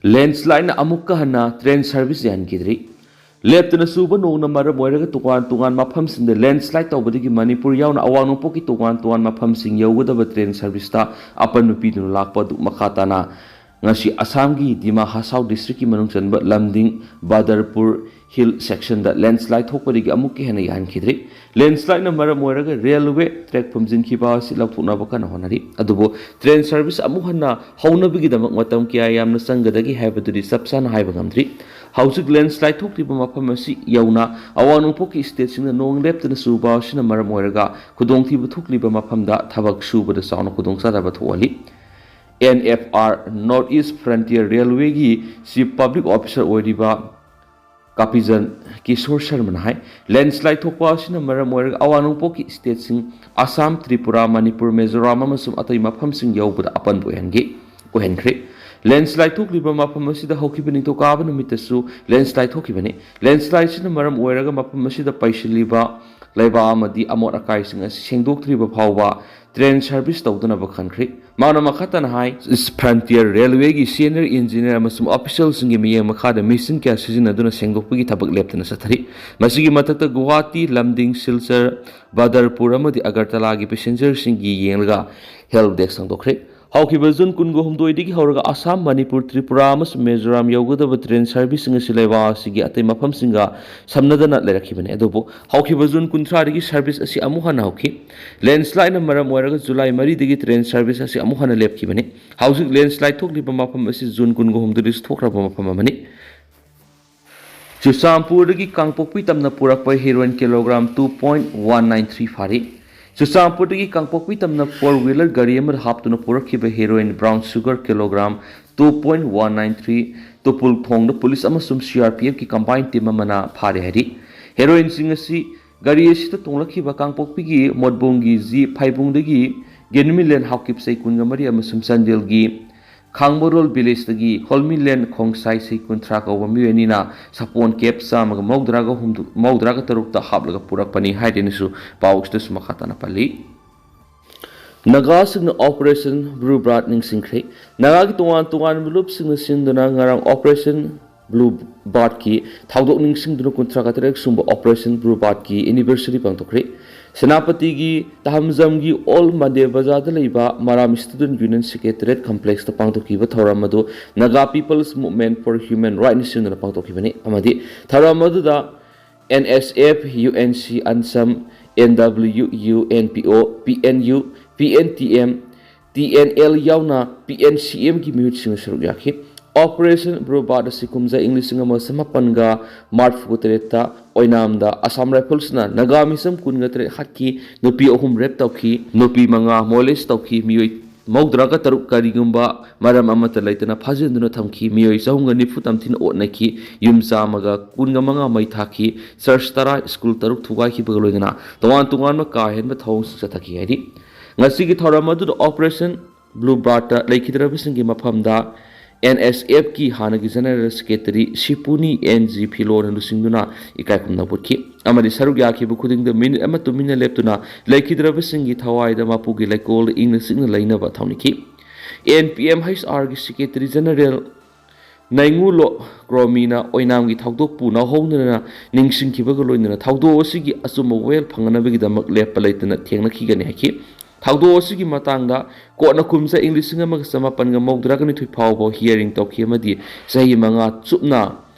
ꯂꯦꯟꯁꯂꯥꯏꯠꯅ ꯑꯃꯨꯛꯀ ꯍꯟꯅ ꯇ꯭ꯔꯦꯟ ꯁꯔꯚꯤꯁ ꯌꯥꯍꯟꯈꯤꯗ꯭ꯔꯤ꯫ ꯂꯦꯞꯇꯅ ꯆꯨꯕ ꯅꯣꯡꯅ ꯃꯔꯝ ꯑꯣꯏꯔꯒ ꯇꯣꯉꯥꯟ ꯇꯣꯉꯥꯟ ꯃꯐꯝꯁꯤꯡꯗ ꯂꯦꯟꯁꯂꯥꯏꯠ ꯇꯧꯕꯗꯒꯤ ꯃꯅꯤꯄꯨꯔ ꯌꯥꯎꯅ ꯑꯋꯥꯡ ꯅꯣꯡꯄꯣꯛꯀꯤ ꯇꯣꯉꯥꯟ ꯇꯣꯉꯥꯟ ꯃꯐꯝꯁꯤꯡ ꯌꯧꯒꯗꯕ ꯇ꯭ꯔꯦꯟ ꯁꯔꯚꯤꯁꯇ ꯑꯄꯟꯕ ꯄꯤꯗꯨꯅ ꯂꯥꯛꯄ ꯑꯗꯨ ꯃꯈꯥ ꯇꯥꯅ ꯉꯁꯤ ꯑꯁꯥꯝꯒꯤ ꯗꯤꯃꯥ ꯍꯁꯥꯎ ꯗꯤꯁꯇ꯭ꯔꯤꯛꯀꯤ ꯃꯅꯨꯡ ꯆꯟꯕ ꯂꯝꯗꯤꯡ, ꯕꯥꯗꯔꯄꯨꯔ ꯍꯤꯜ ꯁꯦꯛꯁꯟꯗ ꯂꯦꯟꯁꯂꯥꯏꯠ ꯊꯣꯛꯄꯗꯒꯤ ꯑꯃꯨꯛꯀ ꯍꯦꯟꯅ ꯌꯥꯍꯟꯈꯤꯗ꯭ꯔꯤ꯫ ꯂꯦꯟꯁꯂꯥꯏꯠꯅ ꯃꯔꯝ ꯑꯣꯏꯔꯒ ꯔꯦꯜꯋꯦ ꯇ꯭ꯔꯦꯛ ꯐꯨꯝꯖꯤꯟꯈꯤꯕ ꯑꯁꯤ ꯂꯧꯊꯣꯛꯅꯕ ꯀꯟꯅ ꯍꯣꯠꯅꯔꯤ꯫ ꯑꯗꯨꯕꯨ ꯇ꯭ꯔꯦꯟ ꯁꯔꯚꯤꯁ ꯑꯃꯨꯛ ꯍꯟꯅ ꯍꯧꯅꯕꯒꯤꯗꯃꯛ ꯃꯇꯝ ꯀꯌꯥ ꯌꯥꯝꯅ ꯆꯪꯒꯗꯒꯦ ꯍꯥꯏꯕꯗꯨꯗꯤ ꯆꯞ ꯆꯥꯅ ꯍꯥꯏꯕ ꯉꯝꯗ꯭ꯔꯤ꯫ ꯍꯧꯖꯤꯛ ꯂꯦꯟꯁꯂꯥꯏꯠ ꯊꯣꯛꯂꯤꯕ ꯃꯐꯝ ꯑꯁꯤ ꯌꯧꯅ ꯑꯋꯥꯡ ꯅꯣꯡꯄꯣꯛꯀꯤ ꯁ꯭ꯇꯦꯠꯁꯤꯡꯗ ꯅꯣꯡ ꯂꯦꯞꯇꯅ ꯆꯨꯕ ꯑꯁꯤꯅ ꯃꯔꯝ ꯑꯣꯏꯔꯒ ꯈꯨꯗꯣꯡꯊꯤꯕ ꯊꯣꯛꯂꯤꯕ ꯃꯐꯝꯗ ꯊꯕꯛ ꯁꯨꯕꯗ ꯆꯥꯎꯅ ꯈꯨꯗꯣꯡꯆꯥꯗꯕ ꯊꯣꯛꯍꯜꯂꯤ꯫ N F R, North East Frontier Railwayꯒꯤ Chief Public Officer ꯑꯣꯏꯔꯤꯕ ꯀꯥꯄꯤꯖꯟ ꯀꯤꯁꯣꯔ ꯁꯔꯃꯅ ꯍꯥꯏ, ꯂꯦꯟꯁꯂꯥꯏꯠ ꯊꯣꯛꯄ ꯑꯁꯤꯅ ꯃꯔꯝ ꯑꯣꯏꯔꯒ ꯑꯋꯥꯡ ꯅꯣꯡꯄꯣꯛꯀꯤ ꯁ꯭ꯇꯦꯠꯁꯤꯡ ꯑꯁꯥꯝ, ꯇ꯭ꯔꯤꯄꯨꯔꯥ, ꯃꯅꯤꯄꯨꯔ, ꯃꯤꯖꯣꯔꯥꯝ ꯑꯃꯁꯨꯡ ꯑꯇꯩ ꯃꯐꯝꯁꯤꯡ ꯌꯧꯕꯗ ꯑꯄꯟꯕ ꯑꯣꯏꯍꯟꯈꯤ, ꯑꯣꯏꯍꯟꯈ꯭ꯔꯦ꯫ ꯂꯦꯟꯁꯂꯥꯏꯠ ꯊꯣꯛꯂꯤꯕ ꯃꯐꯝ ꯑꯁꯤꯗ ꯍꯧꯈꯤꯕ ꯅꯤꯡꯊꯧꯀꯥꯕ ꯅꯨꯃꯤꯠꯇꯁꯨ ꯂꯦꯟꯁꯂꯥꯏꯠ ꯊꯣꯛꯈꯤꯕꯅꯤ꯫ ꯂꯦꯟꯁꯂꯥꯏꯠꯁꯤꯅ ꯃꯔꯝ ꯑꯣꯏꯔꯒ ꯃꯐꯝ ꯑꯁꯤꯗ ꯄꯩꯁꯤꯜꯂꯤꯕ ꯂꯩꯕꯥꯛ ꯑꯃꯗꯤ ꯑꯃꯣꯠ ꯑꯀꯥꯏꯁꯤꯡ ꯑꯁꯤ ꯁꯦꯡꯗꯣꯛꯇ꯭ꯔꯤꯕ ꯐꯥꯎꯕ ꯇ꯭ꯔꯦꯟ ꯁꯔꯚꯤꯁ ꯇꯧꯗꯅꯕ ꯈꯟꯈ꯭ꯔꯦ꯫ ꯃꯥꯅ ꯃꯈꯥ ꯇꯥꯅ ꯍꯥꯏ, East Frontier Railwayꯒꯤ senior engineer ꯑꯃꯁꯨꯡ officialꯁꯤꯡꯒꯤ ꯃꯤꯠꯌꯦꯡ ꯃꯈꯥꯗ ꯃꯦꯆꯤꯟ ꯀꯌꯥ ꯁꯤꯖꯤꯟꯅꯗꯨꯅ ꯁꯦꯡꯗꯣꯛꯄꯒꯤ ꯊꯕꯛ ꯂꯦꯞꯇꯅ ꯆꯠꯊꯔꯤ꯫ ꯃꯁꯤꯒꯤ ꯃꯊꯛꯇ ꯒꯨꯋꯥꯍꯥꯇꯤ, ꯂꯝꯗꯤꯡ, ꯁꯤꯜꯆꯔ, ꯕꯥꯗꯔꯄꯨꯔ ꯑꯃꯗꯤ ꯑꯒꯔꯇꯂꯥꯒꯤ ꯄꯦꯁꯦꯟꯖꯔꯁꯤꯡꯒꯤ ꯌꯦꯡꯂꯒ ꯍꯦꯜꯞ ꯗꯦꯁꯛ ꯁꯦꯡꯗꯣꯛꯈ꯭ꯔꯦ꯫ ꯍꯧꯈꯤꯕ ꯖꯨꯟ ꯀꯨꯟꯒ ꯍꯨꯝꯗꯣꯏꯗꯒꯤ ꯍꯧꯔꯒ ꯑꯁꯥꯝ, ꯃꯅꯤꯄꯨꯔ, ꯇ꯭ꯔꯤꯄꯨꯔꯥ ꯑꯃꯁꯨꯡ ꯃꯤꯖꯣꯔꯥꯝ ꯌꯧꯒꯗꯕ ꯇ꯭ꯔꯦꯟ ꯁꯔꯚꯤꯁꯁꯤꯡ ꯑꯁꯤ ꯂꯩꯕꯥꯛ ꯑꯁꯤꯒꯤ ꯑꯇꯩ ꯃꯐꯝꯁꯤꯡꯒ ꯁꯝꯅꯗꯅ ꯂꯩꯔꯛꯈꯤꯕꯅꯤ꯫ ꯑꯗꯨꯕꯨ ꯍꯧꯈꯤꯕ ꯖꯨꯟ ꯀꯨꯟꯊ꯭ꯔꯥꯗꯒꯤ ꯁꯔꯚꯤꯁ ꯑꯁꯤ ꯑꯃꯨꯛ ꯍꯟꯅ ꯍꯧꯈꯤ꯫ ꯂꯦꯟꯁꯂꯥꯏꯠꯅ ꯃꯔꯝ ꯑꯣꯏꯔꯒ ꯖꯨꯂꯥꯏ ꯃꯔꯤꯗꯒꯤ ꯇ꯭ꯔꯦꯟ ꯁꯔꯚꯤꯁ ꯑꯁꯤ ꯑꯃꯨꯛ ꯍꯟꯅ ꯂꯦꯞꯈꯤꯕꯅꯤ꯫ ꯍꯧꯖꯤꯛ ꯂꯦꯟꯁꯂꯥꯏꯠ ꯊꯣꯛꯂꯤꯕ ꯃꯐꯝ ꯑꯁꯤ ꯖꯨꯟ ꯀꯨꯟꯒ ꯍꯨꯝꯗꯣꯏꯗꯁꯨ ꯊꯣꯛꯈ꯭ꯔꯕ ꯃꯐꯝ ꯑꯃꯅꯤ꯫ ꯆꯨꯔꯆꯥꯟꯄꯨꯔꯗꯒꯤ ꯀꯥꯡꯄꯣꯛꯄꯤ ꯇꯝꯅ ꯄꯨꯔꯛꯄ heroine kilogram two point one nine three ꯐꯥꯔꯤ꯫ ꯆꯨꯔꯆꯥꯟꯄꯨꯔꯗꯒꯤ ꯀꯥꯡꯄꯣꯛꯄꯤ ꯇꯝꯅ four wheeler ꯒꯥꯔꯤ ꯑꯃꯗ ꯍꯥꯞꯇꯨꯅ ꯄꯨꯔꯛꯈꯤꯕ heroin brown sugar kilogram two point one nine three ꯇꯨꯄꯨꯜ ꯊꯣꯡꯗ ꯄꯨꯂꯤꯁ ꯑꯃꯁꯨꯡ C R P F ꯀꯤ combined team ꯑꯃꯅ ꯐꯥꯔꯦ ꯍꯥꯏꯔꯤ꯫ Heroinꯁꯤꯡ ꯑꯁꯤ ꯒꯥꯔꯤ ꯑꯁꯤꯗ ꯇꯣꯡꯂꯛꯈꯤꯕ ꯀꯥꯡꯄꯣꯛꯄꯤꯒꯤ ꯃꯣꯠꯕꯨꯡꯒꯤ ꯖꯤ ꯐꯥꯏꯕꯨꯡꯗꯒꯤ ꯒꯦꯅꯨꯃꯤꯂꯦꯟ ꯍꯥꯎꯀꯤꯞ ꯆꯍꯤ ꯀꯨꯟꯒ ꯃꯔꯤ ꯑꯃꯁꯨꯡ ꯆꯥꯟꯗꯦꯜꯒꯤ ꯈꯥꯡꯕꯣꯔꯣꯜ ꯚꯤꯂꯦꯖꯇꯒꯤ ꯍꯣꯜꯃꯤꯂꯦꯟ ꯈꯣꯡꯁꯥꯏ ꯆꯍꯤ ꯀꯨꯟꯊ꯭ꯔꯥ ꯀꯧꯕ ꯃꯤꯑꯣꯏ ꯑꯅꯤꯅ ꯁꯥꯄꯣꯟ ꯀꯦꯞ ꯆꯥꯝꯃꯒ ꯃꯧꯗ꯭ꯔꯥꯒ ꯍꯨꯝꯗ꯭ꯔꯥ ꯇꯔꯨꯛꯇ ꯍꯥꯞꯂꯒ ꯄꯨꯔꯛꯄꯅꯤ ꯍꯥꯏꯗꯨꯅꯁꯨ ꯄꯥꯎ ꯑꯁꯤꯗꯁꯨ ꯃꯈꯥ ꯇꯥꯅ ꯄꯜꯂꯤ꯫ ꯅꯥꯒꯥꯁꯤꯡꯅ Operation Blue Blood ꯅꯤꯡꯁꯤꯡꯈ꯭ꯔꯦ꯫ ꯅꯥꯒꯥꯒꯤ ꯇꯣꯉꯥꯟ ꯇꯣꯉꯥꯟꯕ ꯂꯨꯞꯁꯤꯡꯅ ꯁꯤꯟꯗꯨꯅ ꯉꯔꯥꯡ Operation Blue Bloodꯀꯤ ꯊꯧꯗꯣꯛ ꯅꯤꯡꯁꯤꯡꯗꯨꯅ ꯀꯨꯟꯊ꯭ꯔꯥ ꯇꯔꯦꯠ ꯁꯨꯕ Operation Blue Bloodꯀꯤ anniversary ꯄꯥꯡꯊꯣꯛꯈ꯭ꯔꯦ꯫ ꯁꯦꯅꯥꯄꯇꯤꯒꯤ ꯇꯍꯝꯖꯝꯒꯤ Old Mandya Bazaarꯗ ꯂꯩꯕ Maram Student Union Secretariat Complexꯇ ꯄꯥꯡꯊꯣꯛꯈꯤꯕ ꯊꯧꯔꯝ ꯑꯗꯨ Naga People's Movement for Human Rightsꯅ ꯁꯤꯟꯗꯨꯅ ꯄꯥꯡꯊꯣꯛꯈꯤꯕꯅꯤ ꯑꯃꯗꯤ ꯊꯧꯔꯝ ꯑꯗꯨꯗ N S F, U N C, ANSAM, N W U, N P O, P N U, P N T M, T N L ꯌꯥꯎꯅ P N C Mꯒꯤ ꯃꯤꯍꯨꯠꯁꯤꯡꯅ ꯁꯔꯨꯛ ꯌꯥꯈꯤ꯫ Operation Blue Blood ꯑꯁꯤ ꯀꯨꯝꯖꯥ ꯏꯪ ꯂꯤꯁꯤꯡ ꯑꯃ ꯆꯃꯥꯄꯟꯒ ꯃꯔꯤꯐꯨ ꯇꯔꯦꯠꯇ ꯑꯣꯏꯅꯥꯝꯗ Assam Riflesꯅ ꯅꯥꯒꯥ ꯃꯤꯆꯝ ꯀꯨꯟꯒ ꯇꯔꯦꯠ ꯍꯥꯠꯈꯤ, ꯅꯨꯄꯤ ꯑꯍꯨꯝ rape ꯇꯧꯈꯤ, ꯅꯨꯄꯤ ꯃꯉꯥ molest ꯇꯧꯈꯤ, ꯃꯤꯑꯣꯏ ꯃꯧꯗ꯭ꯔꯥꯒ ꯇꯔꯨꯛ ꯀꯔꯤꯒꯨꯝꯕ ꯃꯔꯝ ꯑꯃꯠꯇ ꯂꯩꯇꯅ ꯐꯥꯖꯤꯟꯗꯨꯅ ꯊꯝꯈꯤ, ꯃꯤꯑꯣꯏ ꯆꯍꯨꯝꯒ ꯅꯤꯐꯨ ꯇꯝꯊꯤꯅ ꯑꯣꯠꯅꯈꯤ, ꯌꯨꯝ ꯆꯥꯝꯃꯒ ꯀꯨꯟꯒ ꯃꯉꯥ ꯃꯩ ꯊꯥꯈꯤ, church ꯇꯔꯥ, school ꯇꯔꯨꯛ ꯊꯨꯒꯥꯏꯈꯤꯕꯒ ꯂꯣꯏꯅꯅ ꯇꯣꯉꯥꯟ ꯇꯣꯉꯥꯟꯕ ꯀꯥ ꯍꯦꯟꯕ ꯊꯧꯑꯣꯡꯁꯤꯡ ꯆꯠꯊꯈꯤ ꯍꯥꯏꯔꯤ꯫ ꯉꯁꯤꯒꯤ ꯊꯧꯔꯝ ꯑꯗꯨꯗ Operation Blue Bloodꯇ ꯂꯩꯈꯤꯗ꯭ꯔꯕꯁꯤꯡꯒꯤ ꯃꯐꯝꯗ N S Fꯀꯤ ꯍꯥꯟꯅꯒꯤ General Secretary ꯁꯤꯄꯨꯅꯤ N G ꯐꯤꯂꯣꯅ ꯂꯨꯆꯤꯡꯗꯨꯅ ꯏꯀꯥꯏ ꯈꯨꯝꯅꯕ ꯎꯠꯈꯤ ꯑꯃꯗꯤ ꯁꯔꯨꯛ ꯌꯥꯈꯤꯕ ꯈꯨꯗꯤꯡꯗ minute ꯑꯃ ꯇꯨꯃꯤꯟꯅ ꯂꯦꯞꯇꯨꯅ ꯂꯩꯈꯤꯗ꯭ꯔꯕꯁꯤꯡꯒꯤ ꯊꯋꯥꯏꯗ ꯃꯄꯨꯒꯤ ꯂꯩꯀꯣꯜꯗ ꯏꯪꯅ ꯆꯤꯛꯅ ꯂꯩꯅꯕ ꯊꯧꯅꯤꯈꯤ꯫ N P M H R ꯒꯤ Secretary General ꯅꯥꯏꯉꯨꯂꯣ ꯀ꯭ꯔꯣꯃꯤꯅ ꯑꯣꯏꯅꯥꯝꯒꯤ ꯊꯧꯗꯣꯛꯄꯨ ꯅꯧꯍꯧꯅꯅ ꯅꯤꯡꯁꯤꯡꯈꯤꯕꯒ ꯂꯣꯏꯅꯅ ꯊꯧꯗꯣꯛ ꯑꯁꯤꯒꯤ ꯑꯆꯨꯝꯕ ꯋꯥꯌꯦꯜ ꯐꯪꯅꯕꯒꯤꯗꯃꯛ ꯂꯦꯞꯄ ꯂꯩꯇꯅ ꯊꯦꯡꯅꯈꯤꯒꯅꯤ ꯍꯥꯏꯈꯤ꯫ ꯊꯧꯗꯣꯛ ꯑꯁꯤꯒꯤ ꯃꯇꯥꯡꯗ ꯀꯣꯔꯠꯅ ꯀꯨꯝꯖꯥ ꯏꯪ ꯂꯤꯁꯤꯡ ꯑꯃꯒ ꯆꯃꯥꯄꯟꯒ ꯃꯧꯗ꯭ꯔꯥꯒ ꯅꯤꯊꯣꯏ ꯐꯥꯎꯕ hearing ꯇꯧꯈꯤ ꯑꯃꯗꯤ ꯆꯍꯤ ꯃꯉꯥ ꯆꯨꯞꯅ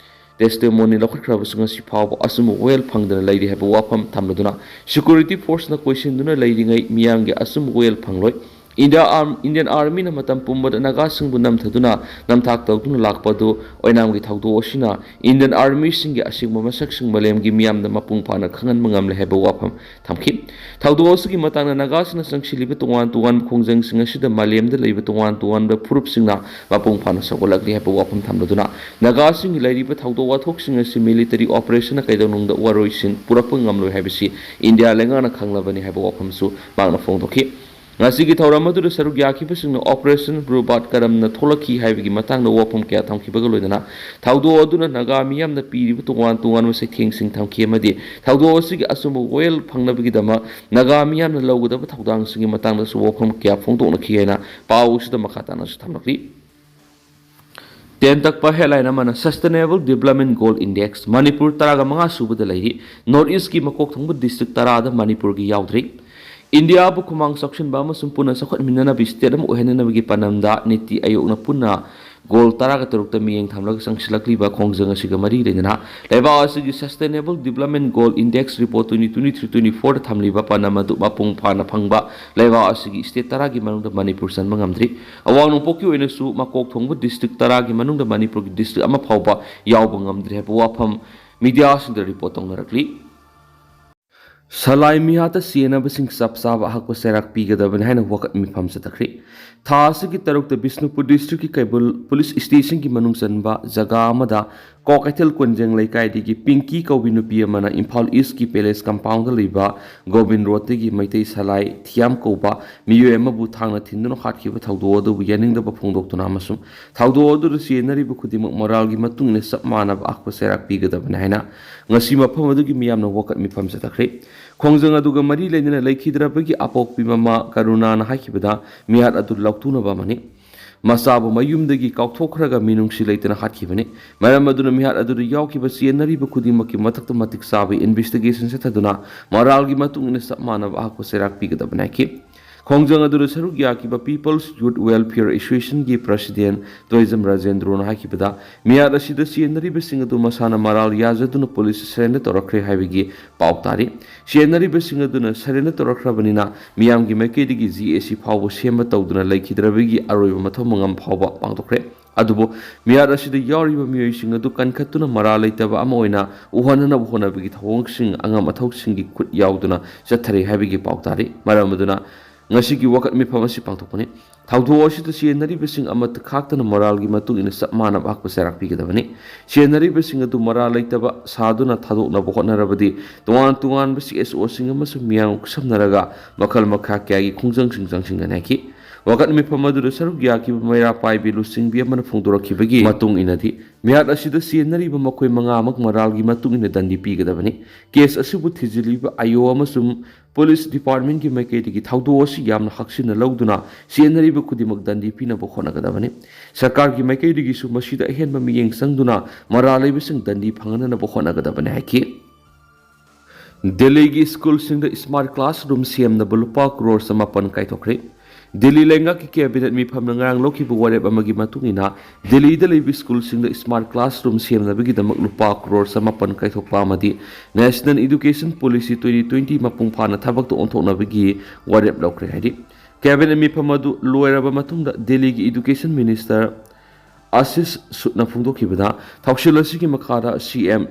testimony ꯂꯧꯈꯠꯈ꯭ꯔꯕꯁꯨ ꯉꯁꯤ ꯐꯥꯎꯕ ꯑꯆꯨꯝꯕ ꯋꯥꯌꯦꯜ ꯐꯪꯗꯅ ꯂꯩꯔꯤ ꯍꯥꯏꯕ ꯋꯥꯐꯝ ꯊꯝꯂꯗꯨꯅ security forceꯅ ꯀꯣꯏꯁꯤꯟꯗꯨꯅ ꯂꯩꯔꯤꯉꯩ ꯃꯤꯌꯥꯝꯒꯤ ꯑꯆꯨꯝꯕ ꯋꯥꯌꯦꯜ ꯐꯪꯂꯣꯏ꯫ ꯏꯟꯗꯤꯌꯥ ꯑꯥꯔꯝ-, ꯏꯟꯗꯤꯌꯟ ꯑꯥꯔꯃꯤꯅ ꯃꯇꯝ ꯄꯨꯝꯕꯗ ꯅꯥꯒꯥꯁꯤꯡꯕꯨ ꯅꯝꯊꯗꯨꯅ ꯅꯝꯊꯥꯛ ꯇꯧꯗꯨꯅ ꯂꯥꯛꯄ ꯑꯗꯨ ꯑꯣꯏꯅꯥꯝꯒꯤ ꯊꯧꯗꯣꯛ ꯑꯁꯤꯅ ꯏꯟꯗꯤꯌꯟ ꯑꯥꯔꯃꯤꯁꯤꯡꯒꯤ ꯑꯁꯦꯡꯕ ꯃꯁꯛꯁꯤꯡ ꯃꯥꯂꯦꯝꯒꯤ ꯃꯤꯌꯥꯝꯗ ꯃꯄꯨꯡ ꯐꯥꯅ ꯈꯪꯍꯟꯕ ꯉꯝꯂꯦ ꯍꯥꯏꯕ ꯋꯥꯐꯝ ꯊꯝꯈꯤ꯫ ꯊꯧꯗꯣꯛ ꯑꯁꯤꯒꯤ ꯃꯇꯥꯡꯗ ꯅꯥꯒꯥꯁꯤꯡꯅ ꯆꯪꯁꯤꯜꯂꯤꯕ ꯇꯣꯉꯥꯟ ꯇꯣꯉꯥꯟꯕ ꯈꯣꯡꯖꯪꯁꯤꯡ ꯑꯁꯤꯗ ꯃꯥꯂꯦꯝꯗ ꯂꯩꯕ ꯇꯣꯉꯥꯟ ꯇꯣꯉꯥꯟꯕ ꯐꯨꯔꯨꯞꯁꯤꯡꯅ ꯃꯄꯨꯡ ꯐꯥꯅ ꯁꯧꯒꯠꯂꯛꯂꯤ ꯍꯥꯏꯕ ꯋꯥꯐꯝ ꯊꯝꯂꯗꯨꯅ, ꯅꯥꯒꯥꯁꯤꯡꯒꯤ ꯂꯩꯔꯤꯕ ꯊꯧꯗꯣꯛ ꯋꯥꯊꯣꯛꯁꯤꯡ ꯑꯁꯤ ꯃꯤꯂꯤꯇꯔꯤ ꯑꯣꯄꯔꯦꯁꯟꯅ ꯀꯩꯗꯧꯅꯨꯡꯗ ꯋꯥꯔꯣꯏꯁꯤꯟ ꯄꯨꯔꯛꯄ ꯉꯝꯂꯣꯏ ꯍꯥꯏꯕꯁꯤ ꯏꯟꯗꯤꯌꯥ ꯂꯩꯉꯥꯛꯅ ꯈꯪꯂꯕꯅꯤ ꯍꯥꯏꯕ ꯋꯥꯐꯝꯁꯨ ꯃꯍꯥꯛꯅ ꯐꯣꯡꯗꯣꯛꯈꯤ꯫ ꯉꯁꯤꯒꯤ ꯊꯧꯔꯝ ꯑꯗꯨꯗ ꯁꯔꯨꯛ ꯌꯥꯈꯤꯕꯁꯤꯡꯅ ꯑꯣꯄꯔꯦꯁꯟ ꯕ꯭ꯂꯨ ꯕꯥꯔꯠ ꯀꯔꯝꯅ ꯊꯣꯛꯂꯛꯈꯤ ꯍꯥꯏꯕꯒꯤ ꯃꯇꯥꯡꯗ ꯋꯥꯐꯝ ꯀꯌꯥ ꯊꯝꯈꯤꯕꯒ ꯂꯣꯏꯅꯅ, ꯊꯧꯗꯣꯛ ꯑꯗꯨꯅ ꯅꯥꯒꯥ ꯃꯤꯌꯥꯝꯅ ꯄꯤꯔꯤꯕ ꯇꯣꯉꯥꯟ ꯇꯣꯉꯥꯟꯕ ꯆꯩꯊꯦꯡꯁꯤꯡ ꯊꯝꯈꯤ ꯑꯃꯗꯤ ꯊꯧꯗꯣꯛ ꯑꯁꯤꯒꯤ ꯑꯆꯨꯝꯕ ꯋꯥꯌꯦꯜ ꯐꯪꯅꯕꯒꯤꯗꯃꯛ ꯅꯥꯒꯥ ꯃꯤꯌꯥꯝꯅ ꯂꯧꯒꯗꯕ ꯊꯧꯗꯥꯡꯁꯤꯡꯒꯤ ꯃꯇꯥꯡꯗꯁꯨ ꯋꯥꯐꯝ ꯀꯌꯥ ꯐꯣꯡꯗꯣꯛꯅꯈꯤ ꯍꯥꯏꯅ ꯄꯥꯎ ꯑꯁꯤꯗ ꯃꯈꯥ ꯇꯥꯅꯁꯨ ꯊꯝꯂꯛꯂꯤ꯫ ꯇꯦꯟ ꯇꯛꯄ ꯍꯦꯗꯂꯥꯏꯟ ꯑꯃꯅ Sustainable Development Goal Index, Manipur ꯇꯔꯥꯒ ꯃꯉꯥ ꯁꯨꯕꯗ ꯂꯩꯔꯤ, ꯅꯣꯔꯠ ꯏꯁꯀꯤ ꯃꯀꯣꯛ ꯊꯣꯡꯕ ꯗꯤꯁꯇ꯭ꯔꯤꯛ ꯇꯔꯥꯗ ꯃꯅꯤꯄꯨꯔꯒꯤ ꯌꯥꯎꯗ꯭ꯔꯤ꯫ ꯏꯟꯗꯤꯌꯥꯕꯨ ꯈꯨꯃꯥꯡ ꯆꯥꯎꯁꯤꯟꯕ ꯑꯃꯁꯨꯡ ꯄꯨꯟꯅ ꯆꯥꯎꯈꯠꯃꯤꯟꯅꯅꯕ ꯁ꯭ꯇꯦꯠ ꯑꯃ ꯑꯣꯏꯍꯟꯅꯅꯕꯒꯤ ꯄꯥꯟꯗꯝꯗ ꯅꯤꯇꯤ ꯑꯥꯌꯣꯒꯅ ꯄꯨꯟꯅ ꯒꯣꯜ ꯇꯔꯥꯒ ꯇꯔꯨꯛꯇ ꯃꯤꯠꯌꯦꯡ ꯊꯝꯂꯒ ꯆꯪꯁꯤꯜꯂꯛꯂꯤꯕ ꯈꯣꯡꯖꯪ ꯑꯁꯤꯒ ꯃꯔꯤ ꯂꯩꯅꯅ ꯂꯩꯕꯥꯛ ꯑꯁꯤꯒꯤ Sustainable Development Goal Index Report twenty twenty-three twenty-fourꯗ ꯊꯝꯂꯤꯕ ꯄꯥꯟꯗꯝ ꯑꯗꯨ ꯃꯄꯨꯡ ꯐꯥꯅ ꯐꯪꯕ ꯂꯩꯕꯥꯛ ꯑꯁꯤꯒꯤ ꯁ꯭ꯇꯦꯠ ꯇꯔꯥꯒꯤ ꯃꯅꯨꯡꯗ ꯃꯅꯤꯄꯨꯔ ꯆꯟꯕ ꯉꯝꯗ꯭ꯔꯤ꯫ ꯑꯋꯥꯡ ꯅꯣꯡꯄꯣꯛꯀꯤ ꯑꯣꯏꯅꯁꯨ ꯃꯀꯣꯛ ꯊꯣꯡꯕ ꯗꯤꯁꯇ꯭ꯔꯤꯛ ꯇꯔꯥꯒꯤ ꯃꯅꯨꯡꯗ ꯃꯅꯤꯄꯨꯔꯒꯤ ꯗꯤꯁꯇ꯭ꯔꯤꯛ ꯑꯃ ꯐꯥꯎꯕ ꯌꯥꯎꯕ ꯉꯝꯗ꯭ꯔꯤ ꯍꯥꯏꯕ ꯋꯥꯐꯝ ꯃꯤꯗꯤꯌꯥꯁꯤꯡꯗ ꯔꯤꯄꯣꯔꯠ ꯇꯧꯅꯔꯛꯂꯤ꯫ ꯁꯂꯥꯏ ꯃꯤꯍꯥꯠꯇ ꯁꯤꯖꯤꯟꯅꯕꯁꯤꯡ ꯆꯞ ꯆꯥꯕ ꯑꯍꯛꯄ ꯆꯩꯔꯥꯛ ꯄꯤꯒꯗꯕꯅꯤ ꯍꯥꯏꯅ ꯋꯥꯀꯠ ꯃꯤꯐꯝ ꯆꯠꯊꯈ꯭ꯔꯤ꯫ ꯊꯥ ꯑꯁꯤꯒꯤ ꯇꯔꯨꯛꯇ ꯕꯤꯁꯅꯨꯄꯨꯔ ꯗꯤꯁꯇ꯭ꯔꯤꯛꯀꯤ ꯀꯩꯕꯨꯜ ꯄꯨꯂꯤꯁ ꯁ꯭ꯇꯦꯁꯟꯒꯤ ꯃꯅꯨꯡ ꯆꯟꯕ ꯖꯒꯥ ꯑꯃꯗ ꯀ꯭ꯋꯥꯀꯩꯊꯦꯜ ꯀꯣꯟꯖꯦꯡ ꯂꯩꯀꯥꯏꯗꯒꯤ ꯄꯤꯡꯀꯤ ꯀꯧꯕꯤ ꯅꯨꯄꯤ ꯑꯃꯅ ꯏꯝꯐꯥꯜ ꯏꯁꯀꯤ ꯄꯦꯂꯦꯁ ꯀꯝꯄꯥꯎꯟꯗ ꯂꯩꯕ ꯒꯣꯕꯤꯟ ꯔꯣꯗꯇꯒꯤ ꯃꯩꯇꯩ ꯁꯂꯥꯏ ꯊꯤꯌꯥꯝ ꯀꯧꯕ ꯃꯤꯑꯣꯏ ꯑꯃꯕꯨ ꯊꯥꯡꯅ ꯊꯤꯟꯗꯨꯅ ꯍꯥꯠꯈꯤꯕ ꯊꯧꯗꯣꯛ ꯑꯗꯨꯕꯨ ꯌꯥꯅꯤꯡꯗꯕ ꯐꯣꯡꯗꯣꯛꯇꯨꯅ ꯑꯃꯁꯨꯡ ꯊꯧꯗꯣꯛ ꯑꯗꯨꯗ ꯆꯦꯟꯅꯔꯤꯕ ꯈꯨꯗꯤꯡꯃꯛ ꯃꯣꯔꯥꯜꯒꯤ ꯃꯇꯨꯡ ꯏꯟꯅ ꯆꯞ ꯃꯥꯟꯅꯕ ꯑꯍꯛꯄ ꯆꯩꯔꯥꯛ ꯄꯤꯒꯗꯕꯅꯤ ꯍꯥꯏꯅ ꯉꯁꯤ ꯃꯐꯝ ꯑꯗꯨꯒꯤ ꯃꯤꯌꯥꯝꯅ ꯋꯥꯀꯠ ꯃꯤꯐꯝ ꯆꯠꯊꯈ꯭ꯔꯦ꯫ ꯈꯣꯡꯖꯪ ꯑꯗꯨꯒ ꯃꯔꯤ ꯂꯩꯅꯅ ꯂꯩꯈꯤꯗ꯭ꯔꯕꯒꯤ ꯑꯄꯣꯛꯄꯤ ꯃꯃꯥ ꯀꯔꯨꯅꯥꯅ ꯍꯥꯏꯈꯤꯕꯗ, ꯃꯤꯍꯥꯠ ꯑꯗꯨ ꯂꯧꯊꯣꯛꯅꯕ ꯑꯃꯅꯤ꯫ ꯃꯆꯥꯕꯨ ꯃꯌꯨꯝꯗꯒꯤ ꯀꯥꯎꯊꯣꯛꯈ꯭ꯔꯒ ꯃꯤꯅꯨꯡꯁꯤ ꯂꯩꯇꯅ ꯍꯥꯠꯈꯤꯕꯅꯤ꯫ ꯃꯔꯝ ꯑꯗꯨꯅ ꯃꯤꯍꯥꯠ ꯑꯗꯨꯗ ꯌꯥꯎꯈꯤꯕ ꯆꯦꯟꯅꯔꯤꯕ ꯈꯨꯗꯤꯡꯃꯛꯀꯤ ꯃꯊꯛꯇ ꯃꯇꯤꯛ ꯆꯥꯕ ꯏꯟꯚꯦꯁꯇꯤꯒꯦꯁꯟ ꯆꯠꯊꯗꯨꯅ ꯃꯣꯔꯥꯜꯒꯤ ꯃꯇꯨꯡ ꯏꯟꯅ ꯆꯞ ꯃꯥꯟꯅꯕ ꯑꯍꯛꯄ ꯆꯩꯔꯥꯛ ꯄꯤꯒꯗꯕꯅꯤ ꯍꯥꯏꯈꯤ꯫ ꯈꯣꯡꯖꯪ ꯑꯗꯨꯗ ꯁꯔꯨꯛ ꯌꯥꯈꯤꯕ People's Youth Welfare Associationꯒꯤ President Toijam ꯔꯥꯖꯦꯟꯗ꯭ꯔꯣꯅ ꯍꯥꯏꯈꯤꯕꯗ, ꯃꯤꯍꯥꯠ ꯑꯁꯤꯗ ꯆꯦꯟꯅꯔꯤꯕꯁꯤꯡ ꯑꯗꯨ ꯃꯁꯥꯅ ꯃꯔꯥꯜ ꯌꯥꯖꯗꯨꯅ ꯄꯨꯂꯤꯁꯇ surrender ꯇꯧꯔꯛꯈ꯭ꯔꯦ ꯍꯥꯏꯕꯒꯤ ꯄꯥꯎ ꯇꯥꯔꯤ꯫ ꯆꯦꯟꯅꯔꯤꯕꯁꯤꯡ ꯑꯗꯨꯅ surrender ꯇꯧꯔꯛꯈ꯭ꯔꯕꯅꯤꯅ, ꯃꯤꯌꯥꯝꯒꯤ ꯃꯥꯏꯀꯩꯗꯒꯤ GAC ꯐꯥꯎꯕ ꯁꯦꯝꯕ ꯇꯧꯗꯨꯅ ꯂꯩꯈꯤꯗ꯭ꯔꯕꯒꯤ ꯑꯔꯣꯏꯕ ꯃꯊꯧ ꯃꯉꯝ ꯐꯥꯎꯕ ꯄꯥꯡꯊꯣꯛꯈ꯭ꯔꯦ꯫ ꯑꯗꯨꯕꯨ ꯃꯤꯍꯥꯠ ꯑꯁꯤꯗ ꯌꯥꯎꯔꯤꯕ ꯃꯤꯑꯣꯏꯁꯤꯡ ꯑꯗꯨ ꯀꯟꯈꯠꯇꯨꯅ ꯃꯔꯥꯜ ꯂꯩꯇꯕ ꯑꯃ ꯑꯣꯏꯅ ꯎꯍꯟꯅꯅꯕ ꯍꯣꯠꯅꯕꯒꯤ ꯊꯧꯑꯣꯡꯁꯤꯡ ꯑꯉꯝ ꯑꯊꯧꯁꯤꯡꯒꯤ ꯈꯨꯠ ꯌꯥꯎꯗꯨꯅ ꯆꯠꯊꯔꯤ ꯍꯥꯏꯕꯒꯤ ꯄꯥꯎ ꯇꯥꯔꯤ꯫ ꯃꯔꯝ ꯑꯗꯨꯅ ꯉꯁꯤꯒꯤ ꯋꯥꯀꯠ ꯃꯤꯐꯝ ꯑꯁꯤ ꯄꯥꯡꯊꯣꯛꯄꯅꯤ꯫ ꯊꯧꯗꯣꯛ ꯑꯁꯤꯗ ꯆꯦꯟꯅꯔꯤꯕꯁꯤꯡ ꯑꯃꯠꯇ ꯈꯥꯛꯇꯅ ꯃꯔꯥꯜꯒꯤ ꯃꯇꯨꯡ ꯏꯟꯅ ꯆꯞ ꯃꯥꯟꯅꯕ ꯍꯛꯄ ꯆꯩꯔꯥꯛ ꯄꯤꯒꯗꯕꯅꯤ꯫ ꯆꯦꯟꯅꯔꯤꯕꯁꯤꯡ ꯑꯗꯨ ꯃꯔꯥꯜ ꯂꯩꯇꯕ ꯁꯥꯗꯨꯅ ꯊꯥꯗꯣꯛꯅꯕ ꯍꯣꯠꯅꯔꯕꯗꯤ, ꯇꯣꯉꯥꯟ ꯇꯣꯉꯥꯟꯕ CSOꯁꯤꯡ ꯑꯃꯁꯨꯡ ꯃꯤꯌꯥꯝ ꯈꯨꯠꯁꯝꯅꯔꯒ ꯃꯈꯜ ꯃꯈꯥ ꯀꯌꯥꯒꯤ ꯈꯣꯡꯖꯪꯁꯤꯡ ꯆꯪꯁꯤꯟꯒꯅꯤ ꯍꯥꯏꯈꯤ꯫ ꯋꯥꯀꯠ ꯃꯤꯐꯝ ꯑꯗꯨꯗ ꯁꯔꯨꯛ ꯌꯥꯈꯤꯕ ꯃꯩꯔꯥ ꯄꯥꯏꯕꯤ ꯂꯨꯆꯤꯡꯕꯤ ꯑꯃꯅ ꯐꯣꯡꯗꯣꯔꯛꯈꯤꯕꯒꯤ ꯃꯇꯨꯡ ꯏꯟꯅꯗꯤ, ꯃꯤꯍꯥꯠ ꯑꯁꯤꯗ ꯆꯦꯟꯅꯔꯤꯕ ꯃꯈꯣꯏ ꯃꯉꯥꯃꯛ ꯃꯔꯥꯜꯒꯤ ꯃꯇꯨꯡ ꯏꯟꯅ ꯗꯟꯗꯤ ꯄꯤꯒꯗꯕꯅꯤ꯫ Case ꯑꯁꯤꯕꯨ ꯊꯤꯖꯤꯜꯂꯤꯕ IO ꯑꯃꯁꯨꯡ Police Departmentꯀꯤ ꯃꯥꯏꯀꯩꯗꯒꯤ ꯊꯧꯗꯣꯛ ꯑꯁꯤ ꯌꯥꯝꯅ ꯍꯛꯆꯤꯟꯅ ꯂꯧꯗꯨꯅ ꯆꯦꯟꯅꯔꯤꯕ ꯈꯨꯗꯤꯡꯃꯛ ꯗꯟꯗꯤ ꯄꯤꯅꯕ ꯍꯣꯠꯅꯒꯗꯕꯅꯤ꯫ ꯁꯔꯀꯥꯔꯒꯤ ꯃꯥꯏꯀꯩꯗꯒꯤꯁꯨ ꯃꯁꯤꯗ ꯑꯍꯦꯟꯕ ꯃꯤꯠꯌꯦꯡ ꯆꯪꯗꯨꯅ ꯃꯔꯥꯜ ꯂꯩꯕꯁꯤꯡ ꯗꯟꯗꯤ ꯐꯪꯍꯟꯅꯕ ꯍꯣꯠꯅꯒꯗꯕꯅꯤ ꯍꯥꯏꯈꯤ꯫ ꯗꯦꯜꯂꯤꯒꯤ ꯁ꯭ꯀꯨꯜꯁꯤꯡꯗ smart classroom ꯁꯦꯝꯅꯕ ꯂꯨꯄꯥ ꯀ꯭ꯔꯣꯔ ꯆꯃꯥꯄꯟ ꯀꯥꯏꯊꯣꯛꯈ꯭ꯔꯦ꯫ ꯗꯦꯜꯂꯤ ꯂꯩꯉꯥꯛꯀꯤ cabinet ꯃꯤꯐꯝꯅ ꯉꯔꯥꯡ ꯂꯧꯈꯤꯕ ꯋꯥꯔꯦꯞ ꯑꯃꯒꯤ ꯃꯇꯨꯡ ꯏꯟꯅ, ꯗꯦꯜꯂꯤꯗ ꯂꯩꯕ ꯁ꯭ꯀꯨꯜꯁꯤꯡꯗ smart classroom ꯁꯦꯝꯅꯕꯒꯤꯗꯃꯛ ꯂꯨꯄꯥ ꯀ꯭ꯔꯣꯔ ꯆꯃꯥꯄꯟ ꯀꯥꯏꯊꯣꯛꯄ ꯑꯃꯗꯤ National Education Policy twenty twenty ꯃꯄꯨꯡ ꯐꯥꯅ ꯊꯕꯛꯇ ꯑꯣꯟꯊꯣꯛꯅꯕꯒꯤ ꯋꯥꯔꯦꯞ ꯂꯧꯈ꯭ꯔꯦ ꯍꯥꯏꯔꯤ꯫ Cabinet ꯃꯤꯐꯝ ꯑꯗꯨ ꯂꯣꯏꯔꯕ ꯃꯇꯨꯡꯗ ꯗꯦꯜꯂꯤꯒꯤ Education Minister ꯑꯥꯁꯤꯁ ꯁꯨꯠꯅ ꯐꯣꯡꯗꯣꯛꯈꯤꯕꯗ, ꯊꯧꯁꯤꯜ ꯑꯁꯤꯒꯤ ꯃꯈꯥꯗ CM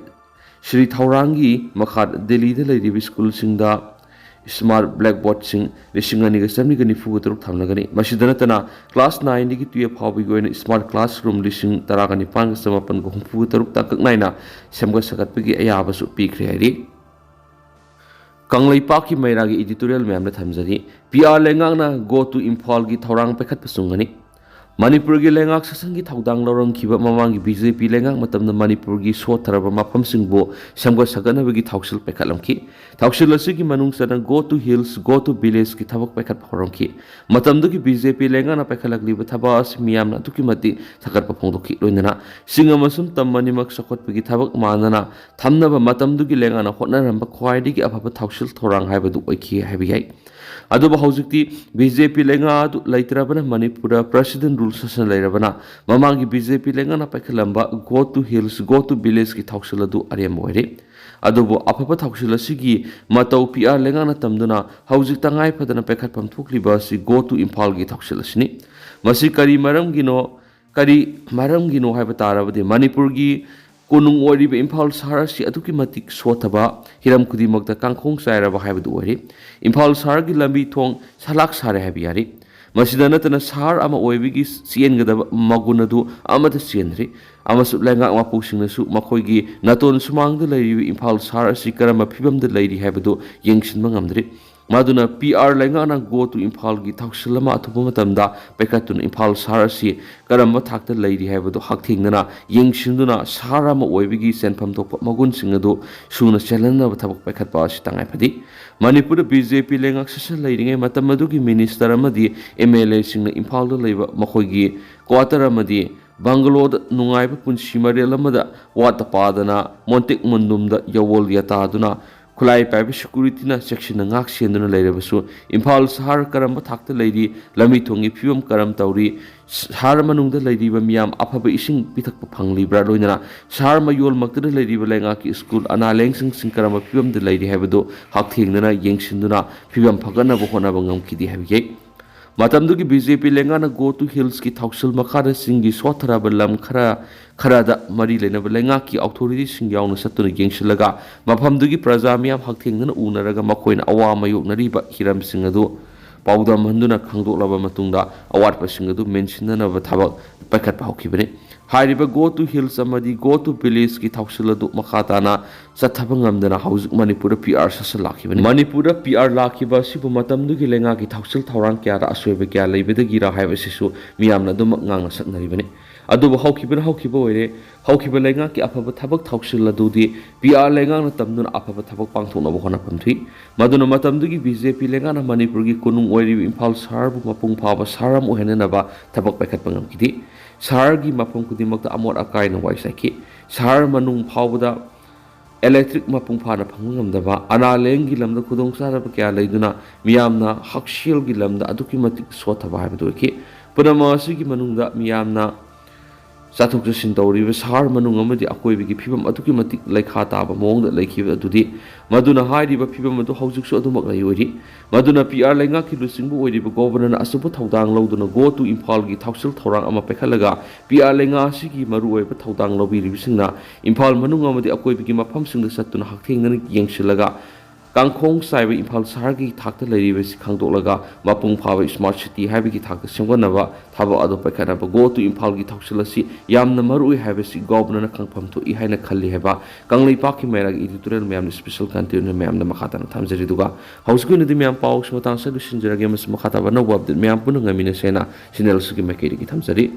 ꯁ꯭ꯔꯤ ꯊꯧꯔꯥꯡꯒꯤ ꯃꯈꯥꯗ ꯗꯦꯜꯂꯤꯗ ꯂꯩꯔꯤꯕ ꯁ꯭ꯀꯨꯜꯁꯤꯡꯗ smart blackboardꯁꯤꯡ ꯂꯤꯁꯤꯡ ꯑꯅꯤꯒ ꯆꯥꯃꯔꯤꯒ ꯅꯤꯐꯨꯒ ꯇꯔꯨꯛ ꯊꯝꯂꯒꯅꯤ꯫ ꯃꯁꯤꯗ ꯅꯠꯇꯅ, class nineꯗꯒꯤ twelve ꯐꯥꯎꯕꯒꯤ ꯑꯣꯏꯅ smart classroom ꯂꯤꯁꯤꯡ ꯇꯔꯥꯒ ꯅꯤꯄꯥꯟꯒ ꯆꯃꯥꯄꯟꯒ ꯍꯨꯝꯐꯨꯒ ꯇꯔꯨꯛ ꯇꯥꯡꯀꯛ ꯅꯥꯏꯅ ꯁꯦꯝꯒꯠ ꯁꯥꯒꯠꯄꯒꯤ ꯑꯌꯥꯕꯁꯨ ꯄꯤꯈ꯭ꯔꯦ ꯍꯥꯏꯔꯤ꯫ ꯀꯪꯂꯩꯄꯥꯛꯀꯤ ꯃꯩꯔꯥꯒꯤ editorial ꯃꯌꯥꯝꯗ ꯊꯝꯖꯔꯤ꯫ PR ꯂꯩꯉꯥꯛꯅ Go to ꯏꯝꯐꯥꯜꯒꯤ ꯊꯧꯔꯥꯡ ꯄꯥꯏꯈꯠꯄ ꯆꯨꯝꯒꯅꯤ꯫ ꯃꯅꯤꯄꯨꯔꯒꯤ ꯂꯩꯉꯥꯛ ꯁꯥꯁꯟꯒꯤ ꯊꯧꯗꯥꯡ ꯂꯧꯔꯝꯈꯤꯕ ꯃꯃꯥꯡꯒꯤ BJP ꯂꯩꯉꯥꯛ ꯃꯇꯝꯗ ꯃꯅꯤꯄꯨꯔꯒꯤ ꯁꯣꯠꯊꯔꯕ ꯃꯐꯝꯁꯤꯡꯕꯨ ꯁꯦꯝꯒꯠ ꯁꯥꯒꯠꯅꯕꯒꯤ ꯊꯧꯁꯤꯜ ꯄꯥꯏꯈꯠꯂꯝꯈꯤ꯫ ꯊꯧꯁꯤꯜ ꯑꯁꯤꯒꯤ ꯃꯅꯨꯡ ꯆꯟꯅ Go to Hills, Go to Villageꯀꯤ ꯊꯕꯛ ꯄꯥꯏꯈꯠꯄ ꯍꯧꯔꯝꯈꯤ꯫ ꯃꯇꯝꯗꯨꯒꯤ BJP ꯂꯩꯉꯥꯛꯅ ꯄꯥꯏꯈꯠꯂꯛꯂꯤꯕ ꯊꯕꯛ ꯑꯁꯤ ꯃꯤꯌꯥꯝꯅ ꯑꯗꯨꯛꯀꯤ ꯃꯇꯤꯛ ꯊꯥꯒꯠꯄ ꯐꯣꯡꯗꯣꯛꯈꯤ꯫ ꯂꯣꯏꯅꯅ ꯆꯤꯡ ꯑꯃꯁꯨꯡ ꯇꯝ ꯑꯅꯤꯃꯛ ꯆꯥꯎꯈꯠꯄꯒꯤ ꯊꯕꯛ ꯃꯥꯟꯅꯅ ꯊꯝꯅꯕ ꯃꯇꯝꯗꯨꯒꯤ ꯂꯩꯉꯥꯛꯅ ꯍꯣꯠꯅꯔꯝꯕ ꯈ꯭ꯋꯥꯏꯗꯒꯤ ꯑꯐꯕ ꯊꯧꯁꯤꯜ ꯊꯧꯔꯥꯡ ꯍꯥꯏꯕꯗꯨ ꯑꯣꯏꯈꯤ ꯍꯥꯏꯕ ꯌꯥꯏ꯫ ꯑꯗꯨꯕꯨ ꯍꯧꯖꯤꯛꯇꯤ ꯕꯤ ꯖꯦ ꯄꯤ ꯂꯩꯉꯥꯛ ꯑꯗꯨ ꯂꯩꯇ꯭ꯔꯕꯅ, ꯃꯅꯤꯄꯨꯔꯗ ꯄ꯭ꯔꯁꯤꯗꯦꯟ ꯔꯨꯜ ꯁꯥꯁꯟ ꯂꯩꯔꯕꯅ, ꯃꯃꯥꯡꯒꯤ ꯕꯤ ꯖꯦ ꯄꯤ ꯂꯩꯉꯥꯛꯅ ꯄꯥꯏꯈꯠꯂꯝꯕ "Go to Hills, Go to Village"ꯀꯤ ꯊꯧꯁꯤꯜ ꯑꯗꯨ ꯑꯔꯦꯝꯕ ꯑꯣꯏꯔꯦ꯫ ꯑꯗꯨꯕꯨ ꯑꯐꯕ ꯊꯧꯁꯤꯜ ꯑꯁꯤꯒꯤ ꯃꯇꯧ ꯄꯤ ꯑꯥꯔ ꯂꯩꯉꯥꯛꯅ ꯇꯝꯗꯨꯅ ꯍꯧꯖꯤꯛ ꯇꯉꯥꯏ ꯐꯗꯅ ꯄꯥꯏꯈꯠꯐꯝ ꯊꯣꯛꯂꯤꯕ ꯑꯁꯤ "Go to Imphal"ꯒꯤ ꯊꯧꯁꯤꯜ ꯑꯁꯤꯅꯤ꯫ ꯃꯁꯤ ꯀꯔꯤ ꯃꯔꯝꯒꯤꯅꯣ, ꯀꯔꯤ ꯃꯔꯝꯒꯤꯅꯣ ꯍꯥꯏꯕ ꯇꯥꯔꯕꯗꯤ, ꯃꯅꯤꯄꯨꯔꯒꯤ ꯀꯣꯅꯨꯡ ꯑꯣꯏꯔꯤꯕ ꯏꯝꯐꯥꯜ ꯁꯍꯔ ꯑꯁꯤ ꯑꯗꯨꯛꯀꯤ ꯃꯇꯤꯛ ꯁꯣꯠꯊꯕ, ꯍꯤꯔꯝ ꯈꯨꯗꯤꯡꯃꯛꯇ ꯀꯥꯡꯈꯣꯡ ꯆꯥꯏꯔꯕ ꯍꯥꯏꯕꯗꯨ ꯑꯣꯏꯔꯦ꯫ ꯏꯝꯐꯥꯜ ꯁꯍꯔꯒꯤ ꯂꯝꯕꯤ ꯊꯣꯡ ꯁꯂꯥꯛ ꯁꯥꯔꯦ ꯍꯥꯏꯕ ꯌꯥꯔꯦ꯫ ꯃꯁꯤꯗ ꯅꯠꯇꯅ ꯁꯍꯔ ꯑꯃ ꯑꯣꯏꯕꯒꯤ ꯆꯦꯟꯒꯗꯕ ꯃꯒꯨꯟ ꯑꯗꯨ ꯑꯃꯠꯇ ꯆꯦꯟꯗ꯭ꯔꯤ꯫ ꯑꯃꯁꯨꯡ ꯂꯩꯉꯥꯛ ꯃꯄꯨꯁꯤꯡꯅꯁꯨ ꯃꯈꯣꯏꯒꯤ ꯅꯥꯇꯣꯟ ꯁꯨꯃꯥꯡꯗ ꯂꯩꯔꯤꯕ ꯏꯝꯐꯥꯜ ꯁꯍꯔ ꯑꯁꯤ ꯀꯔꯝꯕ ꯐꯤꯕꯝꯗ ꯂꯩꯔꯤ ꯍꯥꯏꯕꯗꯨ ꯌꯦꯡꯁꯤꯟꯕ ꯉꯝꯗ꯭ꯔꯤ꯫ ꯃꯗꯨꯅ ꯄꯤ ꯑꯥꯔ ꯂꯩꯉꯥꯛꯅ "Go to Imphal"ꯒꯤ ꯊꯧꯁꯤꯜ ꯑꯃ ꯑꯊꯨꯕ ꯃꯇꯝꯗ ꯄꯥꯏꯈꯠꯇꯨꯅ ꯏꯝꯐꯥꯜ ꯁꯍꯔ ꯑꯁꯤ ꯀꯔꯝꯕ ꯊꯥꯛꯇ ꯂꯩꯔꯤ ꯍꯥꯏꯕꯗꯨ ꯍꯛꯊꯦꯡꯅꯅ ꯌꯦꯡꯁꯤꯟꯗꯨꯅ ꯁꯍꯔ ꯑꯃ ꯑꯣꯏꯕꯒꯤ ꯆꯦꯟꯐꯝ ꯊꯣꯛꯄ ꯃꯒꯨꯟꯁꯤꯡ ꯑꯗꯨ ꯁꯨꯅ ꯆꯦꯜꯍꯟꯅꯕ ꯊꯕꯛ ꯄꯥꯏꯈꯠꯄ ꯑꯁꯤ ꯇꯉꯥꯏ ꯐꯗꯦ꯫ ꯃꯅꯤꯄꯨꯔꯗ ꯕꯤ ꯖꯦ ꯄꯤ ꯂꯩꯉꯥꯛ ꯁꯥꯁꯟ ꯂꯩꯔꯤꯉꯩ ꯃꯇꯝ ꯑꯗꯨꯒꯤ ꯃꯤꯅꯤꯁꯇꯔ ꯑꯃꯗꯤ ꯑꯦꯝ ꯑꯦꯜ ꯑꯦꯁꯤꯡꯅ ꯏꯝꯐꯥꯜꯗ ꯂꯩꯕ ꯃꯈꯣꯏꯒꯤ ꯀ꯭ꯋꯥꯇꯔ ꯑꯃꯗꯤ ꯕꯪꯒꯂꯣꯗ ꯅꯨꯡꯉꯥꯏꯕ ꯄꯨꯟꯁꯤ ꯃꯔꯦꯜ ꯑꯃꯗ ꯋꯥꯠꯇ ꯄꯥꯗꯅ ꯃꯣꯟꯇꯦꯛ ꯃꯣꯟꯗꯨꯝꯗ ꯌꯥꯋꯣꯜ ꯌꯥꯇꯥꯗꯨꯅ ꯈꯨꯠꯂꯥꯏ ꯄꯥꯏꯕ ꯁꯦꯀ꯭ꯌꯨꯔꯤꯇꯤꯅ ꯆꯦꯛꯁꯤꯟꯅ ꯉꯥꯛ ꯁꯦꯟꯗꯨꯅ ꯂꯩꯔꯕꯁꯨ, ꯏꯝꯐꯥꯜ ꯁꯍꯔ ꯀꯔꯝꯕ ꯊꯥꯛꯇ ꯂꯩꯔꯤ, ꯂꯝꯕꯤ ꯊꯣꯡꯒꯤ ꯐꯤꯕꯝ ꯀꯔꯝ ꯇꯧꯔꯤ, ꯁꯍꯔ ꯃꯅꯨꯡꯗ ꯂꯩꯔꯤꯕ ꯃꯤꯌꯥꯝ ꯑꯐꯕ ꯏꯁꯤꯡ ꯄꯤꯊꯛꯄ ꯐꯪꯂꯤꯕ꯭ꯔꯥ, ꯂꯣꯏꯅꯅ ꯁꯍꯔ ꯃꯌꯣꯜꯃꯛꯇꯗ ꯂꯩꯔꯤꯕ ꯂꯩꯉꯥꯛꯀꯤ ꯁ꯭ꯀꯨꯜ, ꯑꯅꯥ ꯂꯥꯌꯦꯡꯁꯪꯁꯤꯡ ꯀꯔꯝꯕ ꯐꯤꯕꯝꯗ ꯂꯩꯔꯤ ꯍꯥꯏꯕꯗꯨ ꯍꯛꯊꯦꯡꯅꯅ ꯌꯦꯡꯁꯤꯟꯗꯨꯅ ꯐꯤꯕꯝ ꯐꯒꯠꯅꯕ ꯍꯣꯠꯅꯕ ꯉꯝꯈꯤꯗꯦ ꯍꯥꯏꯕ ꯌꯥꯏ꯫ ꯃꯇꯝꯗꯨꯒꯤ ꯕꯤ ꯖꯦ ꯄꯤ ꯂꯩꯉꯥꯛꯅ "Go to Hills"ꯀꯤ ꯊꯧꯁꯤꯜ ꯃꯈꯥꯗ ꯆꯤꯡꯒꯤ ꯁꯣꯠꯊꯔꯕ ꯂꯝ ꯈꯔ, ꯈꯔꯗ ꯃꯔꯤ ꯂꯩꯅꯕ ꯂꯩꯉꯥꯛꯀꯤ ꯑꯣꯊꯣꯔꯤꯇꯤꯁꯤꯡ ꯌꯥꯎꯅ ꯆꯠꯇꯨꯅ ꯌꯦꯡꯁꯤꯜꯂꯒ, ꯃꯐꯝꯗꯨꯒꯤ ꯄ꯭ꯔꯖꯥ ꯃꯤꯌꯥꯝ ꯍꯛꯊꯦꯡꯅꯅ ꯎꯅꯔꯒ ꯃꯈꯣꯏꯅ ꯑꯋꯥ ꯃꯥꯌꯣꯛꯅꯔꯤꯕ ꯍꯤꯔꯝꯁꯤꯡ ꯑꯗꯨ ꯄꯥꯎꯗꯝꯍꯟꯗꯨꯅ ꯈꯪꯗꯣꯛꯂꯕ ꯃꯇꯨꯡꯗ, ꯑꯋꯥꯠꯄꯁꯤꯡ ꯑꯗꯨ ꯃꯦꯟꯁꯤꯟꯅꯅꯕ ꯊꯕꯛ ꯄꯥꯏꯈꯠꯄ ꯍꯧꯈꯤꯕꯅꯤ꯫ ꯍꯥꯏꯔꯤꯕ "Go to Hills" ꯑꯃꯗꯤ "Go to Village"ꯀꯤ ꯊꯧꯁꯤꯜ ꯑꯗꯨ ꯃꯈꯥ ꯇꯥꯅ ꯆꯠꯊꯕ ꯉꯝꯗꯅ ꯍꯧꯖꯤꯛ ꯃꯅꯤꯄꯨꯔꯗ ꯄꯤ ꯑꯥꯔ ꯁꯥꯁꯟ ꯂꯥꯛꯈꯤꯕꯅꯤ꯫ ꯃꯅꯤꯄꯨꯔꯗ ꯄꯤ ꯑꯥꯔ ꯂꯥꯛꯈꯤꯕ ꯑꯁꯤꯕꯨ ꯃꯇꯝꯗꯨꯒꯤ ꯂꯩꯉꯥꯛꯀꯤ ꯊꯧꯁꯤꯜ ꯊꯧꯔꯥꯡ ꯀꯌꯥꯗ ꯑꯁꯣꯏꯕ ꯀꯌꯥ ꯂꯩꯕꯗꯒꯤꯔꯥ ꯍꯥꯏꯕꯁꯤꯁꯨ ꯃꯤꯌꯥꯝꯅ ꯑꯗꯨꯃꯛ ꯉꯥꯡꯅ ꯁꯛꯅꯔꯤꯕꯅꯤ꯫ ꯑꯗꯨꯕꯨ ꯍꯧꯈꯤꯕꯅ ꯍꯧꯈꯤꯕ ꯑꯣꯏꯔꯦ꯫ ꯍꯧꯈꯤꯕ ꯂꯩꯉꯥꯛꯀꯤ ꯑꯐꯕ ꯊꯕꯛ ꯊꯧꯁꯤꯜ ꯑꯗꯨꯗꯤ ꯄꯤ ꯑꯥꯔ ꯂꯩꯉꯥꯛꯅ ꯇꯝꯗꯨꯅ ꯑꯐꯕ ꯊꯕꯛ ꯄꯥꯡꯊꯣꯛꯅꯕ ꯍꯣꯠꯅꯐꯝ ꯊꯣꯛꯏ꯫ ꯃꯗꯨꯅ ꯃꯇꯝꯗꯨꯒꯤ ꯕꯤ ꯖꯦ ꯄꯤ ꯂꯩꯉꯥꯛꯅ ꯃꯅꯤꯄꯨꯔꯒꯤ ꯀꯣꯅꯨꯡ ꯑꯣꯏꯔꯤꯕ ꯏꯝꯐꯥꯜ ꯁꯍꯔꯕꯨ ꯃꯄꯨꯡ ꯐꯥꯕ ꯁꯍꯔ ꯑꯃ ꯑꯣꯏꯍꯟꯅꯅꯕ ꯊꯕꯛ ꯄꯥꯏꯈꯠꯄ ꯉꯝꯈꯤꯗꯦ꯫ ꯁꯍꯔꯒꯤ ꯃꯐꯝ ꯈꯨꯗꯤꯡꯃꯛꯇ ꯑꯃꯣꯠ ꯑꯀꯥꯏꯅ ꯋꯥꯏ ꯆꯥꯏꯈꯤ꯫ ꯁꯍꯔ ꯃꯅꯨꯡ ꯐꯥꯎꯕꯗ electric ꯃꯄꯨꯡ ꯐꯥꯅ ꯐꯪꯕ ꯉꯝꯗꯕ, ꯑꯅꯥ ꯂꯥꯏꯌꯦꯡꯒꯤ ꯂꯝꯗ ꯈꯨꯗꯣꯡꯆꯥꯗꯕ ꯀꯌꯥ ꯂꯩꯗꯨꯅ ꯃꯤꯌꯥꯝꯅ ꯍꯛꯁꯦꯜꯒꯤ ꯂꯝꯗ ꯑꯗꯨꯛꯀꯤ ꯃꯇꯤꯛ ꯁꯣꯠꯊꯕ ꯍꯥꯏꯕꯗꯨ ꯑꯣꯏꯈꯤ꯫ ꯄꯨꯝꯅꯃꯛ ꯑꯁꯤꯒꯤ ꯃꯅꯨꯡꯗ ꯃꯤꯌꯥꯝꯅ ꯆꯠꯊꯣꯛ ꯆꯠꯁꯤꯟ ꯇꯧꯔꯤꯕ ꯁꯍꯔ ꯃꯅꯨꯡ ꯑꯃꯗꯤ ꯑꯀꯣꯏꯕꯒꯤ ꯐꯤꯕꯝ ꯑꯗꯨꯛꯀꯤ ꯃꯇꯤꯛ ꯂꯩꯈꯥ ꯇꯥꯕ ꯃꯑꯣꯡꯗ ꯂꯩꯈꯤꯕ ꯑꯗꯨꯗꯤ, ꯃꯗꯨꯅ ꯍꯥꯏꯔꯤꯕ ꯐꯤꯕꯝ ꯑꯗꯨ ꯍꯧꯖꯤꯛꯁꯨ ꯑꯗꯨꯃꯛ ꯂꯩ ꯑꯣꯏꯔꯤ꯫ ꯃꯗꯨꯅ ꯄꯤ ꯑꯥꯔ ꯂꯩꯉꯥꯛꯀꯤ ꯂꯨꯆꯤꯡꯕ ꯑꯣꯏꯔꯤꯕ ꯒꯣꯕꯔꯅꯔꯅ ꯑꯆꯧꯕ ꯊꯧꯗꯥꯡ ꯂꯧꯗꯨꯅ Go to ꯏꯝꯐꯥꯜꯒꯤ ꯊꯧꯁꯤꯜ ꯊꯧꯔꯥꯡ ꯑꯃ ꯄꯥꯏꯈꯠꯂꯒ ꯄꯤ ꯑꯥꯔ ꯂꯩꯉꯥꯛ ꯑꯁꯤꯒꯤ ꯃꯔꯨꯑꯣꯏꯕ ꯊꯧꯗꯥꯡ ꯂꯧꯕꯤꯔꯤꯕꯁꯤꯡꯅ ꯏꯝꯐꯥꯜ ꯃꯅꯨꯡ ꯑꯃꯗꯤ ꯑꯀꯣꯏꯕꯒꯤ ꯃꯐꯝꯁꯤꯡꯗ ꯆꯠꯇꯨꯅ ꯍꯛꯊꯦꯡꯅꯅ ꯌꯦꯡꯁꯤꯜꯂꯒ ꯀꯥꯡꯈꯣꯡ ꯆꯥꯏꯕ ꯏꯝꯐꯥꯜ ꯁꯍꯔꯒꯤ ꯊꯥꯛꯇ ꯂꯩꯔꯤꯕꯁꯤ ꯈꯪꯗꯣꯛꯂꯒ ꯃꯄꯨꯡ ꯐꯥꯕ smart city ꯍꯥꯏꯕꯒꯤ ꯊꯥꯛꯇ ꯁꯦꯝꯒꯠꯅꯕ ꯊꯕꯛ ꯑꯗꯨ ꯄꯥꯏꯈꯠꯅꯕ Go to ꯏꯝꯐꯥꯜꯒꯤ ꯊꯧꯁꯤꯜ ꯑꯁꯤ ꯌꯥꯝꯅ ꯃꯔꯨꯑꯣꯏ ꯍꯥꯏꯕꯁꯤ ꯒꯣꯕꯔꯅꯔꯅ ꯈꯪꯐꯝ ꯊꯣꯛꯏ ꯍꯥꯏꯅ ꯈꯜꯂꯤ ꯍꯥꯏꯕ ꯀꯪꯂꯩꯄꯥꯛꯀꯤ ꯃꯩꯔꯥꯒꯤ editorial ꯃꯌꯥꯝꯅ special content ꯑꯣꯏꯅ ꯃꯌꯥꯝꯗ ꯃꯈꯥ ꯇꯥꯅ ꯊꯝꯖꯔꯤ꯫ ꯑꯗꯨꯒ ꯍꯧꯖꯤꯛꯀꯤ ꯑꯣꯏꯅꯗꯤ ꯃꯌꯥꯝ ꯄꯥꯎ ꯑꯁꯤ ꯃꯇꯥꯡꯁꯤꯗ ꯂꯣꯏꯁꯤꯟꯖꯔꯒꯦ꯫ ꯃꯁꯤ ꯃꯈꯥ ꯇꯥꯕ ꯑꯅꯧꯕ update ꯃꯌꯥꯝ ꯄꯨꯟꯅ ꯉꯥꯏꯃꯤꯟꯅꯁꯦꯅ channel ꯑꯁꯤꯒꯤ ꯃꯥꯏꯀꯩꯗꯒꯤ ꯊꯝꯖꯔꯤ꯫